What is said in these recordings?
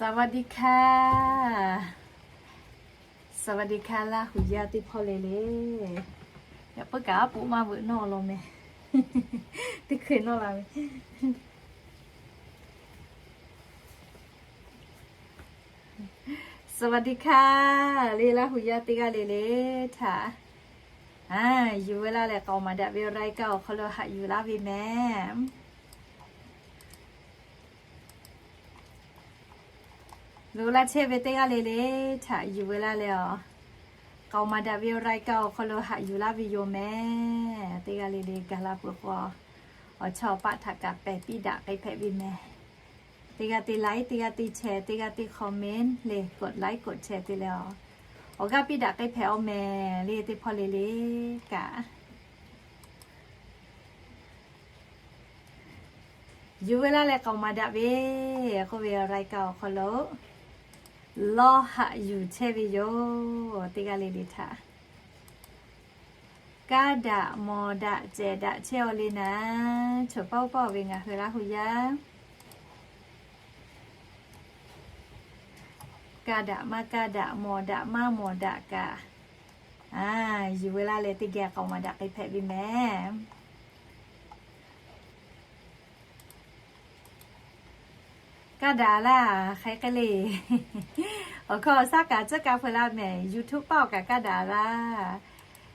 สวัสดีค่ะ สวัสดีค่ะ Laˇ huˍ yaˇ teˇ hpawˇ le le. Yaꞈ puiˉ kaꞈ aˉ poꞈ maˇ veuꞈ nawˇ law meh. Teˇ hkui nawˇ la ve. สวัสดีค่ะ le Laˇ huˍ yaˇ teˇ g'aˇ le le htaꞈ, yuˬ ve laˇ leh k'aoˍ maˍ daꞈ ve รายการ awˬ hk'aw lo haꞈ yuˬ laˇ ve meh. Loꞈ la chehˇ ve teˇ g'aˇ le le htaꞈ yuˬ ve laˇ leh a, k'aoˍ maˍ daꞈ ve รายการ awˬ hk'aw lo haꞈ yuˬ laˇ ve yoˬ meh. Teˇ g'aˇ le le gaˬ la peuˬ k'o, awˬ chawˇ awˬ paˆ htaꞈ kaꞈ pehˬ piˇ daꞈ k'ai hpehꞈ ve meh. Teˇ g'aˇ te like, teˇ g'aˇ te share, teˇ g'aˇ te comment le, กดไลค์ กดแชร์ te leh a, awˬ g'aˇ piˇ daꞈ k'ai hpehꞈ a meh le teˇ hpawˇ le le kaꞈ. Yuˬ ve laˇ leh k'aoˍ maˍ daꞈ ve k'oˆ ve รายการ awˬ hk'aw lo lawˇ haꞈ yuˬ chehˇ ve yoˬ. Teˇ g'aˇ le le htaꞈ kaˇ daꞈ mawˬ daꞈ cehˬ daꞈ chehˇ a le naˍ, choˬ paˆ uˉ paˆ ve ngaˬ hui Laˇ huˍ yaˇ kaˇ daꞈ maˇ kaˇ daꞈ, mawˬ daꞈ maˇ mawˬ daꞈ kaꞈ, yuˬ ve laˇ leh teˇ geh k'aoˍ maˍ daꞈ k'ai hpehꞈ ve meh. Kaˇ daꞈ laˇ hk'aˬ hk'e le. Awˬ hkawˇ awˬ shaˉ kaꞈ tcuhˉ ka hpeuꞈ laˇ meh. YouTube paˆ awˬ kaꞈ kaˇ daꞈ laˇ.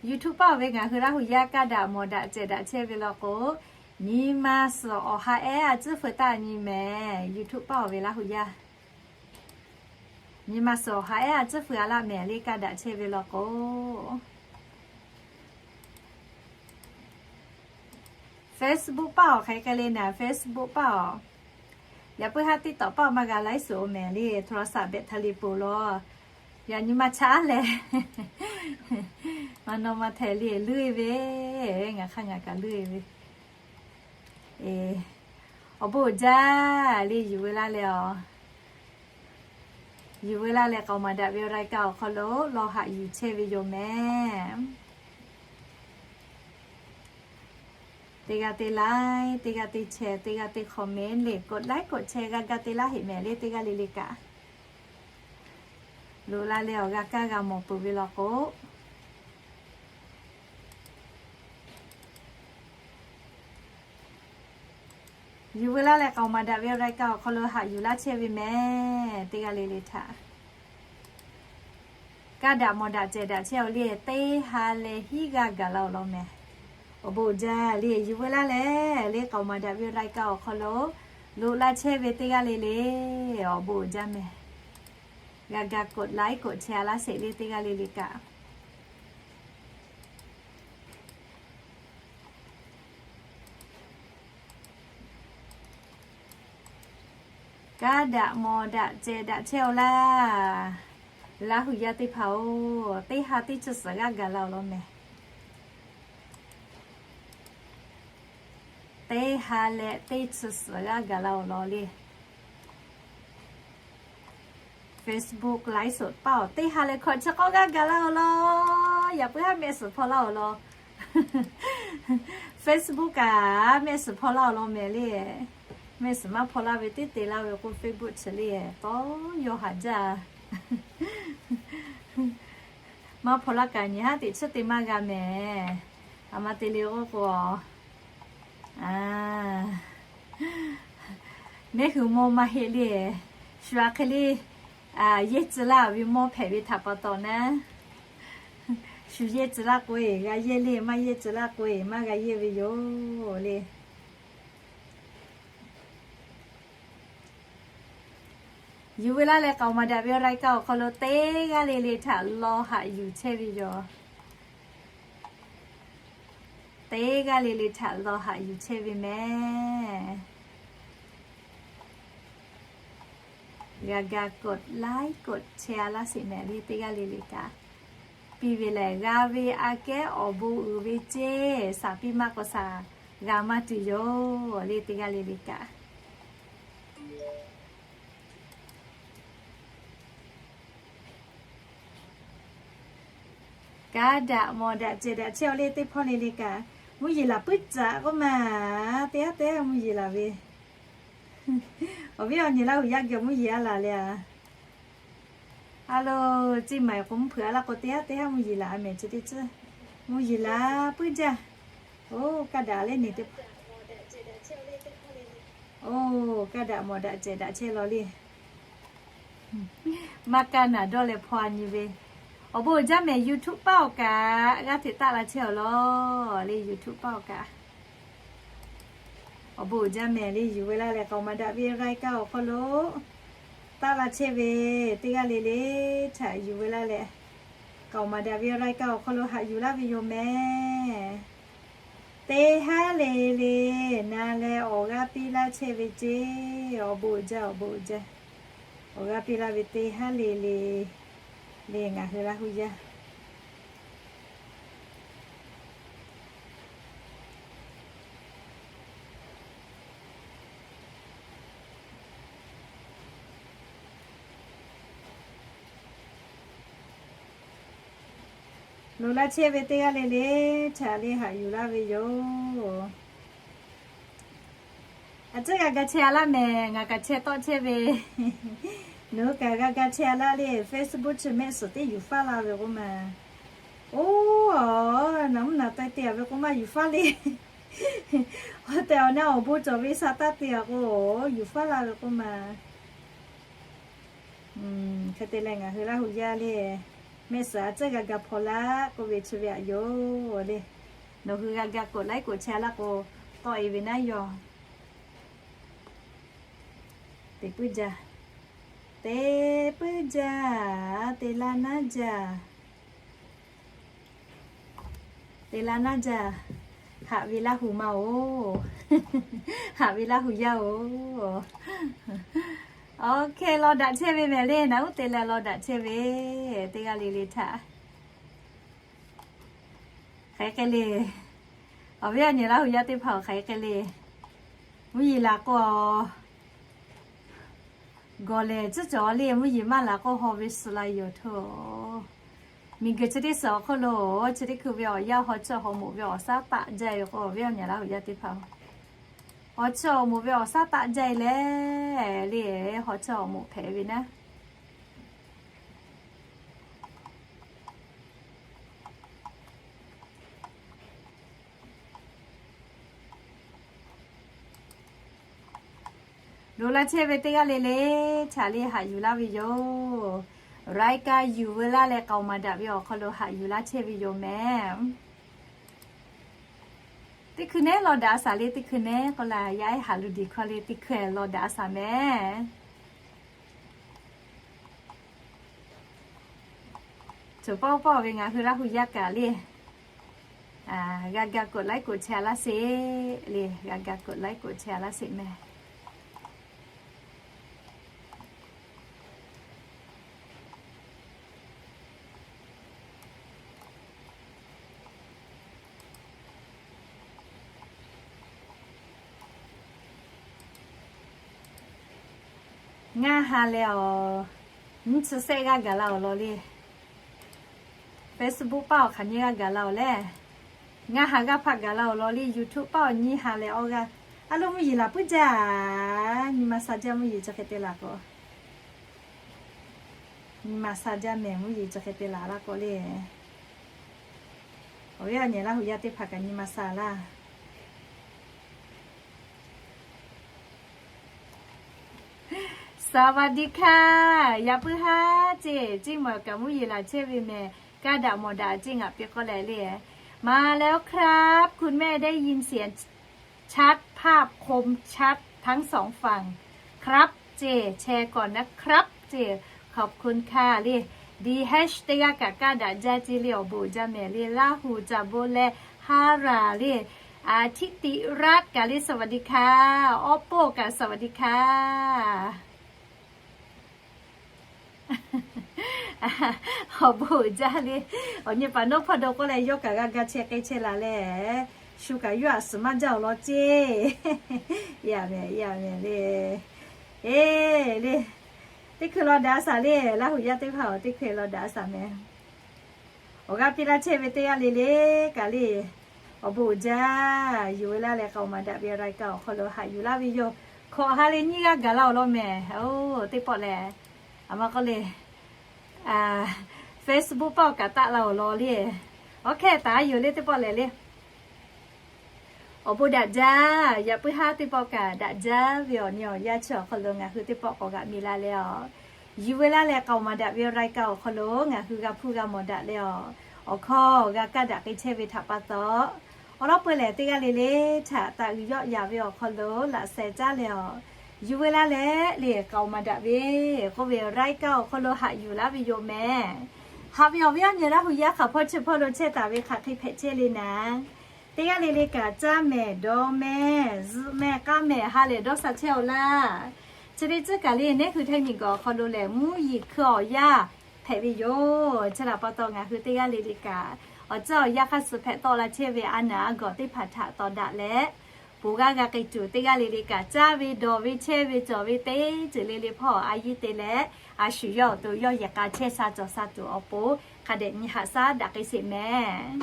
YouTube paˆ awˬ ve ngaˬ hui Laˇ huˍ yaˇ kaˇ daꞈ mawˬ daꞈ cehˬ daꞈ chehˇ ve law k'o, nyi ma suhˍ awˬ ha ehˉ a tcuhˉ feu taˇ nyi meh. YouTube paˆ awˬ ve Laˇ huˍ yaˇ nyi ma suhˍ awˬ ha ehˉ a tcuhˉ feu a laˇ meh le kaˇ daꞈ chehˇ ve law k'o. Facebook paˆ awˬ hk'aˬ hk'e le naˍ, Facebook paˆ awˬ. Yaꞈ puiˉ haˉ TikTok paˆ awˬ maˇ g'a ไลฟ์สด meh le โทรศัพท์ แบตเตอรี่ peuˬ law. Yaꞈ nyi ma chaꞈ leh, maˇ nawˇ maˇ hteh le leuˆ e ve, ngaˬ hk'aˇ ngaˬ kaꞈ leuˆ e ve. Awˬ bon uiˍ jaˇ le yuˬ ve laˇ leh a, yuˬ ve laˇ leh k'aoˍ maˍ daꞈ ve รายการ awˬ hk'aw lo lawˇ haꞈ yuˬ chehˇ ve yoˬ meh. Teˇ g'aˇ te like, teˇ g'aˇ te share, teˇ g'aˇ te comment le กดไลค์ กดแชร์ g'a ga te laˇ heꞈ meh le teˇ g'aˇ le le kaꞈ. Loꞈ la leh awˬ g'a kaˇ g'a mawˬ peuˬ ve law k'o, yuˬ ve laˇ leh k'aoˍ maˍ daꞈ ve รายการ awˬ hk'aw lo haꞈ yuˬ laˇ chehˇ ve meh. Teˇ g'aˇ le le htaꞈ kaˇ daꞈ mawˬ daꞈ cehˬ daꞈ chehˇ a le teˇ ha leh hiˉ g'aˇ gaˬ la awˬ lawn meh. Awˬ bon uiˍ jaˇ le yuˬ ve laˇ leh le k'aoˍ maˍ daꞈ ve รายการ awˬ hk'aw lo loꞈ la chehˇ ve teˇ g'aˇ le le, awˬ bon uiˍ jaˇ meh. G'a ga กดไลค์ กดแชร์ a laˇ sheˍ le teˇ g'aˇ le le kaꞈ. Kaˇ daꞈ mawˬ daꞈ cehˬ daꞈ chehˇ a laˇ. Laˇ huˍ yaˇ teˇ hpaˍ-oˬ, teˇ ha teˇ chi suhˍ g'aˇ gaˬ la awˬ lawn meh. Teˇ ha leh teˇ chi suhˍ g'aˇ gaˬ la awˬ lawn le. Facebook ไลฟ์สด paˆ awˬ teˇ ha leh hkawꞈ chi k'awˇ g'aˇ gaˬ laˇ awˬ lawn. Yaꞈ puiˉ haˉ mehˆ suhˍ hpaw laˇ awˬ lawn. Facebook kaꞈ mehˆ suhˍ hpaw laˇ awˬ lawn meh le. Mehˆ suhˍ maˇ hpaw laˇ ve teˇ te laˇ ve k'o Facebook chi le tawˇ yawˇ haꞈ jaˇ. Maˇ hpaw laˇ kaꞈ nyi haˉ teꞈ chiˇ te maˇ g'a meh. A ma te le k'oˆ k'o, mehˆ hui mawˇ maˇ heˆ le. Shu a hk'e le, yehˇ tcuh laˇ ve mawˇ hpehꞈ ve htaꞈ pa taw naˉ, shu yehˇ tcuh laˇ k'o e g'a yehˇ le, maˇ yehˇ tcuh laˇ k'o e maˇ g'a yehˇ ve yoˬ le. Yuˬ ve laˇ leh k'aoˍ maˍ daꞈ ve รายการ awˬ hk'aw lo teˇ g'aˇ le le htaꞈ lawˇ haꞈ yuˬ chehˇ ve yoˬ. Teˇ g'aˇ le le htaꞈ lawˇ haꞈ yuˬ chehˇ ve meh. G'a ga กดไลค์ กดแชร์ a laˇ sheˍ meh le teˇ g'aˇ le le kaꞈ. Piˇ ve lehˬ g'a ve aꞈ kehˉ awˬ bon uiˍ ve ceˇ, shaˍ piˇ maˇ k'awꞈ shaˍ g'a maˇ tuˬ yoˬ le teˇ g'aˇ le le kaꞈ. Kaˇ daꞈ mawˬ daꞈ cehˬ daꞈ chehˇ a le teˇ hpawˇ le le kaꞈ. Mvuhˇ yeˬ laˬ puiˉ caꞈ k'oˆ ma, teˇ g'aˇ teˇ g'aˇ mvuhˇ yeˬ laˬ ve. Awˬ viˉ awˬ nyi Laˇ huˍ yaˇ geh mvuhˇ yeˬ a laˬ le a. A lo, ceˇ maˬ k'o mvuhˇ hpeuꞈ a laˇ k'o, teˇ haˉ teˇ haˉ mvuhˇ yeˬ laˬ a mehˍ, chi teˇ tcuhˉ. Mvuhˇ yeˬ laˬ puiˉ jaˇ. Oˇ, kaˇ daꞈ le nyi teˇ hpaˍ. Oˇ, kaˇ daꞈ mawˬ daꞈ cehˬ daꞈ chehˇ law le. Maˇ kaˇ naˍ dawˇ leh hpaw a nyi ve. Awˬ bon uiˍ jaˇ mehˍ, YouTube paˇ awˬ kaꞈ g'aˇ hteꞈ taˆ la chehˇ awˬ lawn le, YouTube paˇ awˬ kaꞈ. Awˬ bon uiˍ jaˇ mehˍ le, yuˬ ve laˇ leh k'aoˍ maˍ daꞈ ve รายการ awˬ hk'aw lo taˆ la chehˇ ve, teˇ g'aˇ le le htaꞈ yuˬ ve laˇ leh, k'aoˍ maˍ daꞈ ve รายการ awˬ hk'aw lo haꞈ yuˬ laˇ ve yoˬ mehˍ. Teˇ haˉ le le na leh awˬ g'aˇ piˇ laˇ chehˇ ve ceˇ. Awˬ bon uiˍ jaˇ, awˬ bon uiˍ jaˇ. Awˬ g'aˇ piˇ laˇ ve teˇ haˉ le le le ngaˬ hui Laˇ huˍ yaˇ loꞈ laˇ chehˇ ve teˇ g'aˇ le le htaꞈ le haꞈ yuˬ laˇ ve yoˬ. A cehˉ g'a ga chehˇ a laˇ mehˍ, ngaˬ kaꞈ chehˇ tawˆ chehˇ ve. Nawˬ hui kaꞈ g'a ga chehˇ a laˇ le, Facebook chi mehˆ suhˍ teˇ yuˬ faˉ la ve k'oˆ ma. Oˇ, naˬ mvuhˇ naˬ taiˍ te a ve k'oˆ maˇ yuˬ faˉ le. Awˬ tehˬ awˬ na awˬ bon cawˬ ve sha taˇ te a k'o, yuˬ faˉ la ve k'oˆ ma. Hk'e te leh ngaˬ hui Laˇ huˍ yaˇ le, mehˆ suhˍ a cehˉ g'a ga hpaw laˇ k'oˆ ve chi ve aꞈ yoˬ le. Nawˬ hui g'a ga กดไลค์ กดแชร์ laˇ k'o, tawˆ e ve naˉ yoˬ. Te puiˉ jaˇ, te puiˉ jaˇ, te laˇ naˉ jaˇ. Te laˇ naˉ jaˇ. Haꞈ ve Laˇ huˍ ma oˬ. Haꞈ ve Laˇ huˍ yaˇ oˬ. Oˇ hk'e law daꞈ chehˇ ve mehˍ le, naˬ uˉ te leh law daꞈ chehˇ ve, teˇ g'aˇ le le htaꞈ hk'aˬ hk'e le. Awˬ viˉ awˬ nyi Laˇ huˍ yaˇ teˇ hpaˍ awˬ hk'aˬ hk'e le. Mvuhˇ yeˬ laˬ k'o, gawˬ lehˬ tcuhˉ cawˬ le, mvuhˇ yeˬ maˇ laˬ k'o haw ve suh la yoˬ htoˇ. Miˬguiˬ chi teˇ suhˍ awˬ hk'oˆ lo, chi teˇ hkui ve awˬ yanˇ haw chiˇ haw moꞈ ve awˬ shaˉ taˆ jaˇ ve k'o, awˬ viˉ awˬ nyi Laˇ huˍ yaˇ teˇ hpaˍ, haw chiˇ haw moꞈ ve awˬ shaˉ taˆ jaˇ e leh, le, haw chiˇ haw moꞈ hpehꞈ ve naˉ. Loꞈ laˇ chehˇ ve teˇ g'aˇ le le htaꞈ le haꞈ yuˬ laˇ ve yoˬ. รายการ yuˬ ve laˇ leh k'aoˍ maˍ daꞈ ve awˬ hk'aw lo haꞈ yuˬ laˇ chehˇ ve yoˬ mehˍ. Teˇ hkui nehˉ law daꞈ a shaˍ le, teˇ hkui nehˉ k'oˆ la, yaˇ ehˉ haˍ lu diˬ hkawˇ le, teˇ hkui law daꞈ a shaˍ mehˍ. Cawˬ pawˆ pawˆ ve ngaˬ hui Laˇ huˍ yaˇ kaꞈ le, g'a ga กดไลค์ กดแชร์ laˇ sheˍ le, g'a ga กดไลค์ กดแชร์ laˇ sheˍ mehˍ. Ngaˇ ha leh awˬ, nyiˇ chi sehˆ g'aˇ gaˬ la awˬ lawn le. Facebook paˇ awˬ hk'aˬ nyiˇ g'aˇ gaˬ la awˬ leh, ngaˇ ha g'aˇ hpaˆ gaˬ la awˬ lawn le. YouTube paˇ awˬ nyiˇ ha leh awˇ g'aˇ. A lo, mvuhˇ yeˬ laˬ puiˉ jaˇ. Nyi ma sha jaˇ, mvuhˇ yeˬ chi hk'e te laˬ k'o, nyi ma sha jaˇ mehˍ, mvuhˇ yeˬ chi hk'e te laˬ laˇ k'o le. Awˬ viˉ awˬ nyi Laˇ huˍ yaˇ teˇ hpaˍ kaꞈ nyi ma sha laˇ. Saˍ vaˍ diˍ hkaˇ, yaꞈ puiˉ haˉ ceˇ, ceˇ maˬ kaꞈ mvuhˇ yeˬ laˬ chehˇ ve mehˍ, kaˇ daꞈ mawˬ daꞈ ceˇ ngaˬ piˇ k'oˆ leh le. มาแล้วครับ คุณแม่ได้ยินเสียงชัด ภาพคมชัดทั้งสองฝั่งครับ ceˇ, แชร์ก่อนนะครับ ceˇ, ขอบคุณค่ะ le. DH teˇ g'aˇ kaꞈ kaˇ daꞈ jaˇ ceˇ le, awˬ bon uiˍ jaˇ mehˍ le. Laˇ huˍ caˍ bon leh haˉ raˬ le. อาทิติรัตน์ kaꞈ le สวัสดีค่ะ Awˉ poˆ kaꞈ สวัสดีค่ะ. Awˬ bon uiˍ jaˇ le. Awˬ nyi paˍ nawˉ hpawˇ daw k'oˆ leh yawˇ kaꞈ g'a ga chehˇ k'ai chehˇ la leh, shu kaꞈ yawˇ aꞈ suhˍ maˇ jaˇ awˬ lawn ceˇ. Yaꞈ mehˍ, yaꞈ mehˍ le. Eˬ le, teˇ hkui law daꞈ a shaˍ le. Laˇ huˍ yaˇ teˇ hpaˍ-oˬ, teˇ hkui law daꞈ a shaˍ mehˍ. Awˬ g'aˇ piˇ laˇ chehˇ ve teˇ g'aˇ le le kaꞈ le, awˬ bon uiˍ jaˇ. Yuˬ ve laˇ leh k'aoˍ maˍ daꞈ ve รายการ awˬ hk'aw lo haꞈ yuˬ laˇ ve yoˬ. Hkawꞈ ha leh nyiˇ g'aˇ gaˬ la awˬ lawn mehˍ. Oˬ, teˇ pawˆ lehˬ, a ma k'oˆ le, Facebook paˇ awˬ kaꞈ taˆ la awˬ lawn le. Awˬ hkehˇ taˍ yoˬ le, teˇ pawˆ lehˬ le. Awˬ bon daꞈ jaˇ. Yaꞈ puiˉ haˉ teˇ pawˆ kaꞈ daꞈ jaˇ ve awˬ nyi awˬ yanˇ chi awˬ hk'aw lo ngaˬ hui teˇ pawˆ k'awꞈ g'aꞈ miˬ la leh a, Yuˬ ve laˇ leh k'aoˍ maˍ daꞈ ve รายการ awˬ hk'aw lo ngaˬ hui g'a hpuˇ g'a mawˬ daꞈ leh a, awˬ hkawˇ g'a kaˇ daꞈ k'ai chehˇ ve htaꞈ pa taw, awˬ lawˉ peu lehˬ teˇ g'aˇ le le htaꞈ taˍ uiˍ yawˆ yaꞈ ve awˬ hk'aw lo laꞈ sheh caˉ leh a, Yuˬ ve laˇ leh le k'aoˍ maˍ daꞈ ve k'oˆ ve รายการ awˬ hk'aw lo haꞈ yuˬ laˇ ve yoˬ mehˍ. Haꞈ ve awˬ viˉ awˬ nyi Laˇ huˍ yaˇ hk'aˬ hpawˇ chi hpawˇ lo chehˇ taˍ ve hk'aˬ hk'e hpehꞈ chehˇ le naˍ, teˇ g'aˇ le le kaꞈ caˇ mehˍ, dawˇ mehˍ, zuhꞈ mehˍ, k'aˇ mehˍ, ha lehˬ dawˇ sha chehˇ-oˆ laˇ. Chi teˇ tcuhˉ kaꞈ le, neˉ hui Htaiˇ miˬ guiˬ awˬ hk'aw lo lehˬ mvuhˇ yeˬ hkui awˬ yanˇ hpehꞈ ve yoˬ. Chi htaꞈ pa taw ngaˬ hui teˇ g'aˇ le le kaꞈ awˬ tcuhˉ awˬ yanˇ hk'aˇ suh hpehꞈ tawˆ la chehˇ ve a naˍ a gawˬ teˇ hpaˍ htaꞈ tawˍ daꞈ leh, ponˬ g'aˇ g'a k'ai tuˬ, teˇ g'aˇ le le kaꞈ caˇ ve dawˬ ve chehˇ ve cawˬ ve teˇ ceuˬ le le hpawˇ a yehˇ te leh, a shu yawˇ awˬ to yawˇ yehˬ k'a chehˇ sha cawˬ sha tuˬ awˬ pon hk'a dehꞈ nyi haꞈ shaˉ daꞈ k'ai sheˍ mehˍ.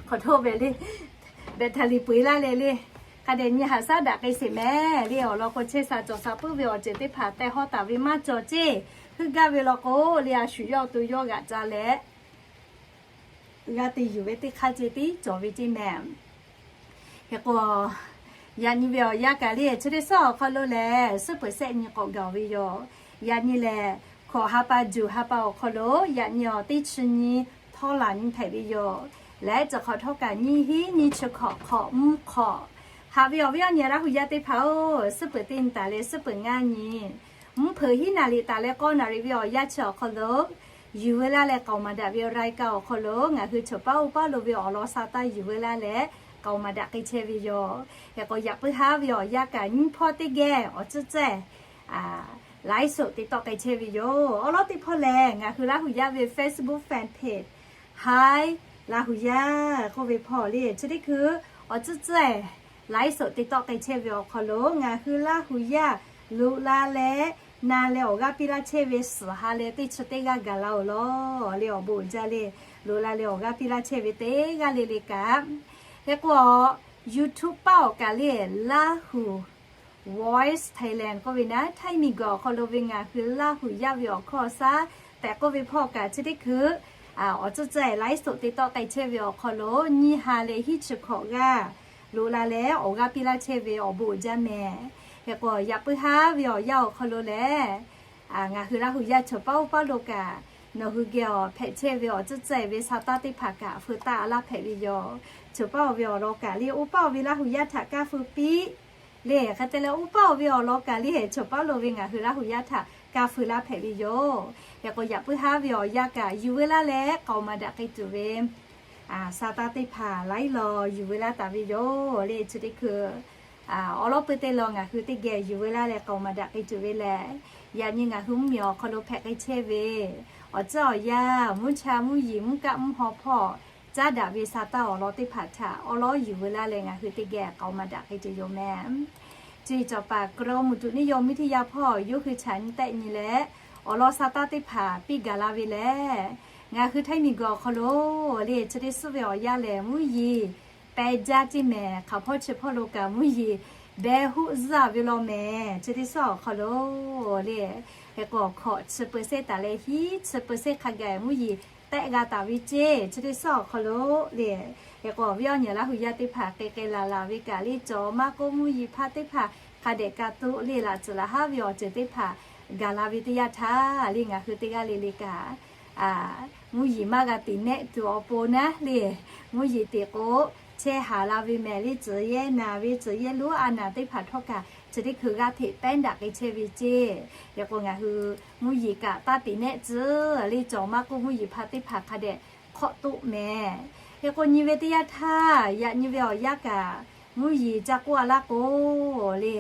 Hk'awꞈ htoˇ ve le, battery peu-eˬ laˇ leh le, hk'a dehꞈ nyi haꞈ shaˉ daꞈ k'ai sheˍ mehˍ le. Awˬ lawn k'o, chehˇ sha cawˬ sha puiˉ ve awˬ ceuˬ teˇ hpaˍ teh hawˉ taˍ ve maˇ cawˬ ceˇ. Heuˆ gaˇ ve law k'o le, a shu yawˇ awˬ to yawˇ g'aꞈ ca leh, g'a te yuˬ ve teˇ hk'aˇ ceh tiˉ cawˬ ve ceˇ mehˍ. Hk'e k'o, yaꞈ nyi ve awˬ yanˇ kaꞈ le, chi teˇ suhˉ awˬ hk'aw lo lehˬ suhˉ peuˬ sehˆ nyi k'awꞈ gaˬ ve yoˬ. Yaꞈ nyi lehˬ, hkawꞈ ha pa juˬ ha pa awˬ hk'aw lo yaꞈ nyi awˬ teˇ chi nyi htawˇ laˬ nyi hpehꞈ ve yoˬ. Leh cawˬ hk'awꞈ htawˇ kaꞈ nyiˇ hinˉ nyiˇ chi hkawꞈ hk'awꞈ mvuhˇ hk'awꞈ, haꞈ ve awˬ viˉ awˬ nyi Laˇ huˍ yaˇ teˇ hpaˍ-oˬ, suhˉ peuˬ teˇ nyi taˍ leh suhˉ peuˬ ngaˇ nyi, mvuhˇ hpeuꞈ hiˉ naˍ riˍ taˍ leh k'awˇ naˍ riˍ ve awˬ yanˇ chi awˬ hk'aw lo, Yuˬ ve laˇ leh k'aoˍ maˍ daꞈ ve รายการ awˬ hk'aw lo ngaˬ hui chawˬ paˉ oˇ paˉ lo ve awˬ lawn sha taˇ yuˬ ve laˇ leh k'aoˍ maˍ daꞈ k'ai chehˇ ve yoˬ. Hk'e k'o, yaꞈ puiˉ haˉ ve awˬ yanˇ kaꞈ nyiˇ hpawˇ teˇ geh awˬ tcuhˉ tcuhˉ ไลฟ์สด te tawˆ k'ai chehˇ ve yoˬ. Awˬ lawn teˇ hpawˇ lehˬ, ngaˬ hui Laˇ huˍ yaˇ ve Facebook fan page Hi Laˇ huˍ yaˇ k'oˆ ve hpawˇ le, chi teˇ hkui awˬ tcuhˉ tcuhˉ ไลฟ์สด te tawˆ k'ai chehˇ ve awˬ hk'aw lo ngaˬ hui Laˇ huˍ yaˇ loꞈ la leh na leh awˬ g'aˇ piˇ laˇ chehˇ ve suhˍ ha leh teˇ chi teˇ g'aˇ gaˬ la awˬ lawn le, awˬ bon uiˍ jaˇ le. Loꞈ la leh awˬ g'aˇ piˇ laˇ chehˇ ve teˇ g'aˇ le le kaꞈ, hk'e k'o, YouTube paˇ awˬ kaꞈ le, Laˇ huˍ Voice Thailand k'oˆ ve naˉ, Htaiˇ miˬ guiˬ awˬ hk'aw lo ve ngaˬ hui Laˇ huˍ yaˇ ve awˬ hkawˇ shaˉ tehꞈ k'oˆ ve hpawˇ kaꞈ chi teˇ hkui awˬ tcuhˉ tcuhˉ ไลฟ์สด te tawˆ k'ai chehˇ ve awˬ hk'aw lo nyiˇ ha leh hiˉ chi hkawꞈ g'aˇ loꞈ la leh awˬ g'aˇ piˇ laˇ chehˇ ve awˬ bon uiˍ jaˇ mehˍ. Hk'e k'o, yaꞈ puiˉ haˉ ve awˬ yanˇ awˬ hk'aw lo lehˬ, ngaˬ hui Laˇ huˍ yaˇ chawˬ paˉ oˇ paˉ lo kaꞈ nawˬ hui geh awˬ hpehꞈ chehˇ ve awˬ tcuhˉ tcuhˉ ve sha taˇ teˇ hpaˍ kaꞈ feu taˆ laˇ hpehꞈ ve yoˬ. Chawˬ paˉ awˬ ve awˬ lawn kaꞈ le, oˇ paˉ awˬ ve Laˇ huˍ yaˇ htaꞈ kaˇ feu piˇ le. Hk'e te leh, oˇ paˉ awˬ ve awˬ lawn kaꞈ le, chawˬ paˉ lo ve ngaˬ hui Laˇ huˍ yaˇ htaꞈ kaˇ feu laˇ hpehꞈ ve yoˬ. Hk'e k'o, yaꞈ puiˉ haˉ ve awˬ yanˇ kaꞈ yuˬ ve laˇ leh k'aoˍ maˍ daꞈ k'ai tuˬ ve sha taˇ teˇ hpaˍ laiˉ law yuˬ ve laˇ taˍ ve yoˬ le. Chi teˇ hkui awˬ lawn peu teˇ law ngaˬ hui teˇ geh yuˬ ve laˇ leh k'aoˍ maˍ daꞈ k'ai tuˬ ve lehˬ, yaꞈ nyi ngaˬ hui mvuhˇ miˬ awˬ hk'aw lo hpehꞈ k'ai chehˇ ve awˬ tcuhˉ awˬ yanˇ, mvuhˇ cha mvuhˇ yeˬ, mvuhˇ kaˆ mvuhˇ haw hpawˇ caˉ daꞈ ve sha taˇ awˬ lawn teˇ hpaˍ htaꞈ awˬ lawn yuˬ ve laˇ leh ngaˬ hui teˇ geh k'aoˍ maˍ daꞈ k'ai tuˬ yoˬ mehˍ. Chi cawˬ paˍ กรมอุตุนิยมวิทยา hpawˇ yawˇ hui chaꞈ nyi tehˆ nyi leh awˬ lawn sha taˇ teˇ hpaˍ piˇ gaˬ la ve lehˬ, ngaˬ hui Htaiˇ miˬ guiˬ awˬ hk'aw lo le, chi teˇ suhˉ ve awˬ yanˇ lehˬ mvuhˇ yeˬ peh jaˇ ceˇ mehˍ. Hk'aˬ hpawˇ chi hpawˇ lo kaꞈ mvuhˇ yeˬ behˇ hoˆ zuhˇ ve law mehˍ. Chi teˇ suhˉ awˬ hk'aw lo le, hk'e k'o, hkawꞈ chi เปอร์เซ็นต์ taˍ leh hiˉ chi เปอร์เซ็นต์ hk'a gaˬ mvuhˇ yeˬ tehˆ g'a taˍ ve ceˇ. Chi teˇ suhˉ awˬ hk'aw lo le, hk'e k'o, awˬ viˉ awˬ nyi Laˇ huˍ yaˇ teˇ hpaˍ hk'e k'ai laˬ laˬ ve kaꞈ le, cawˬ maˇ k'oˆ mvuhˇ yeˬ hpaˇ teˇ hpaˍ hk'a dehꞈ ka toˆ le, laꞈ tcuhˍ laꞈ haˉ ve awˬ ceuˬ teˇ hpaˍ gaˬ la ve teˇ yanˇ htaˇ le, ngaˬ hui teˇ g'aˇ le le kaꞈ mvuhˇ yeˬ maˇ g'a tiꞈ nehˆ tuˬ awˬ pon naˉ le, mvuhˇ yeˬ tiꞈ k'o chehˇ haˍ la ve mehˍ le, tcuhˍ yehˇ naˍ ve tcuhˍ yehˇ lonˉ a naˍ teˇ hpaˍ htawˇ kaꞈ chi teˇ hkui g'aˇ hteꞈ pehˉ daꞈ k'ai chehˇ ve ceˇ. Hk'e k'o, ngaˬ hui mvuhˇ yeˬ kaꞈ taˇ tiꞈ nehˆ tcuh le, cawˬ maˇ k'oˆ mvuhˇ yeˬ hpaˇ teˇ hpaˍ hk'a dehꞈ hk'awˆ toˆ mehˍ. Hk'e k'o, nyi ve teˇ yanˇ htaˇ yaꞈ nyi ve awˬ yanˇ kaꞈ mvuhˇ yeˬ ca k'oˆ a laˇ k'o le,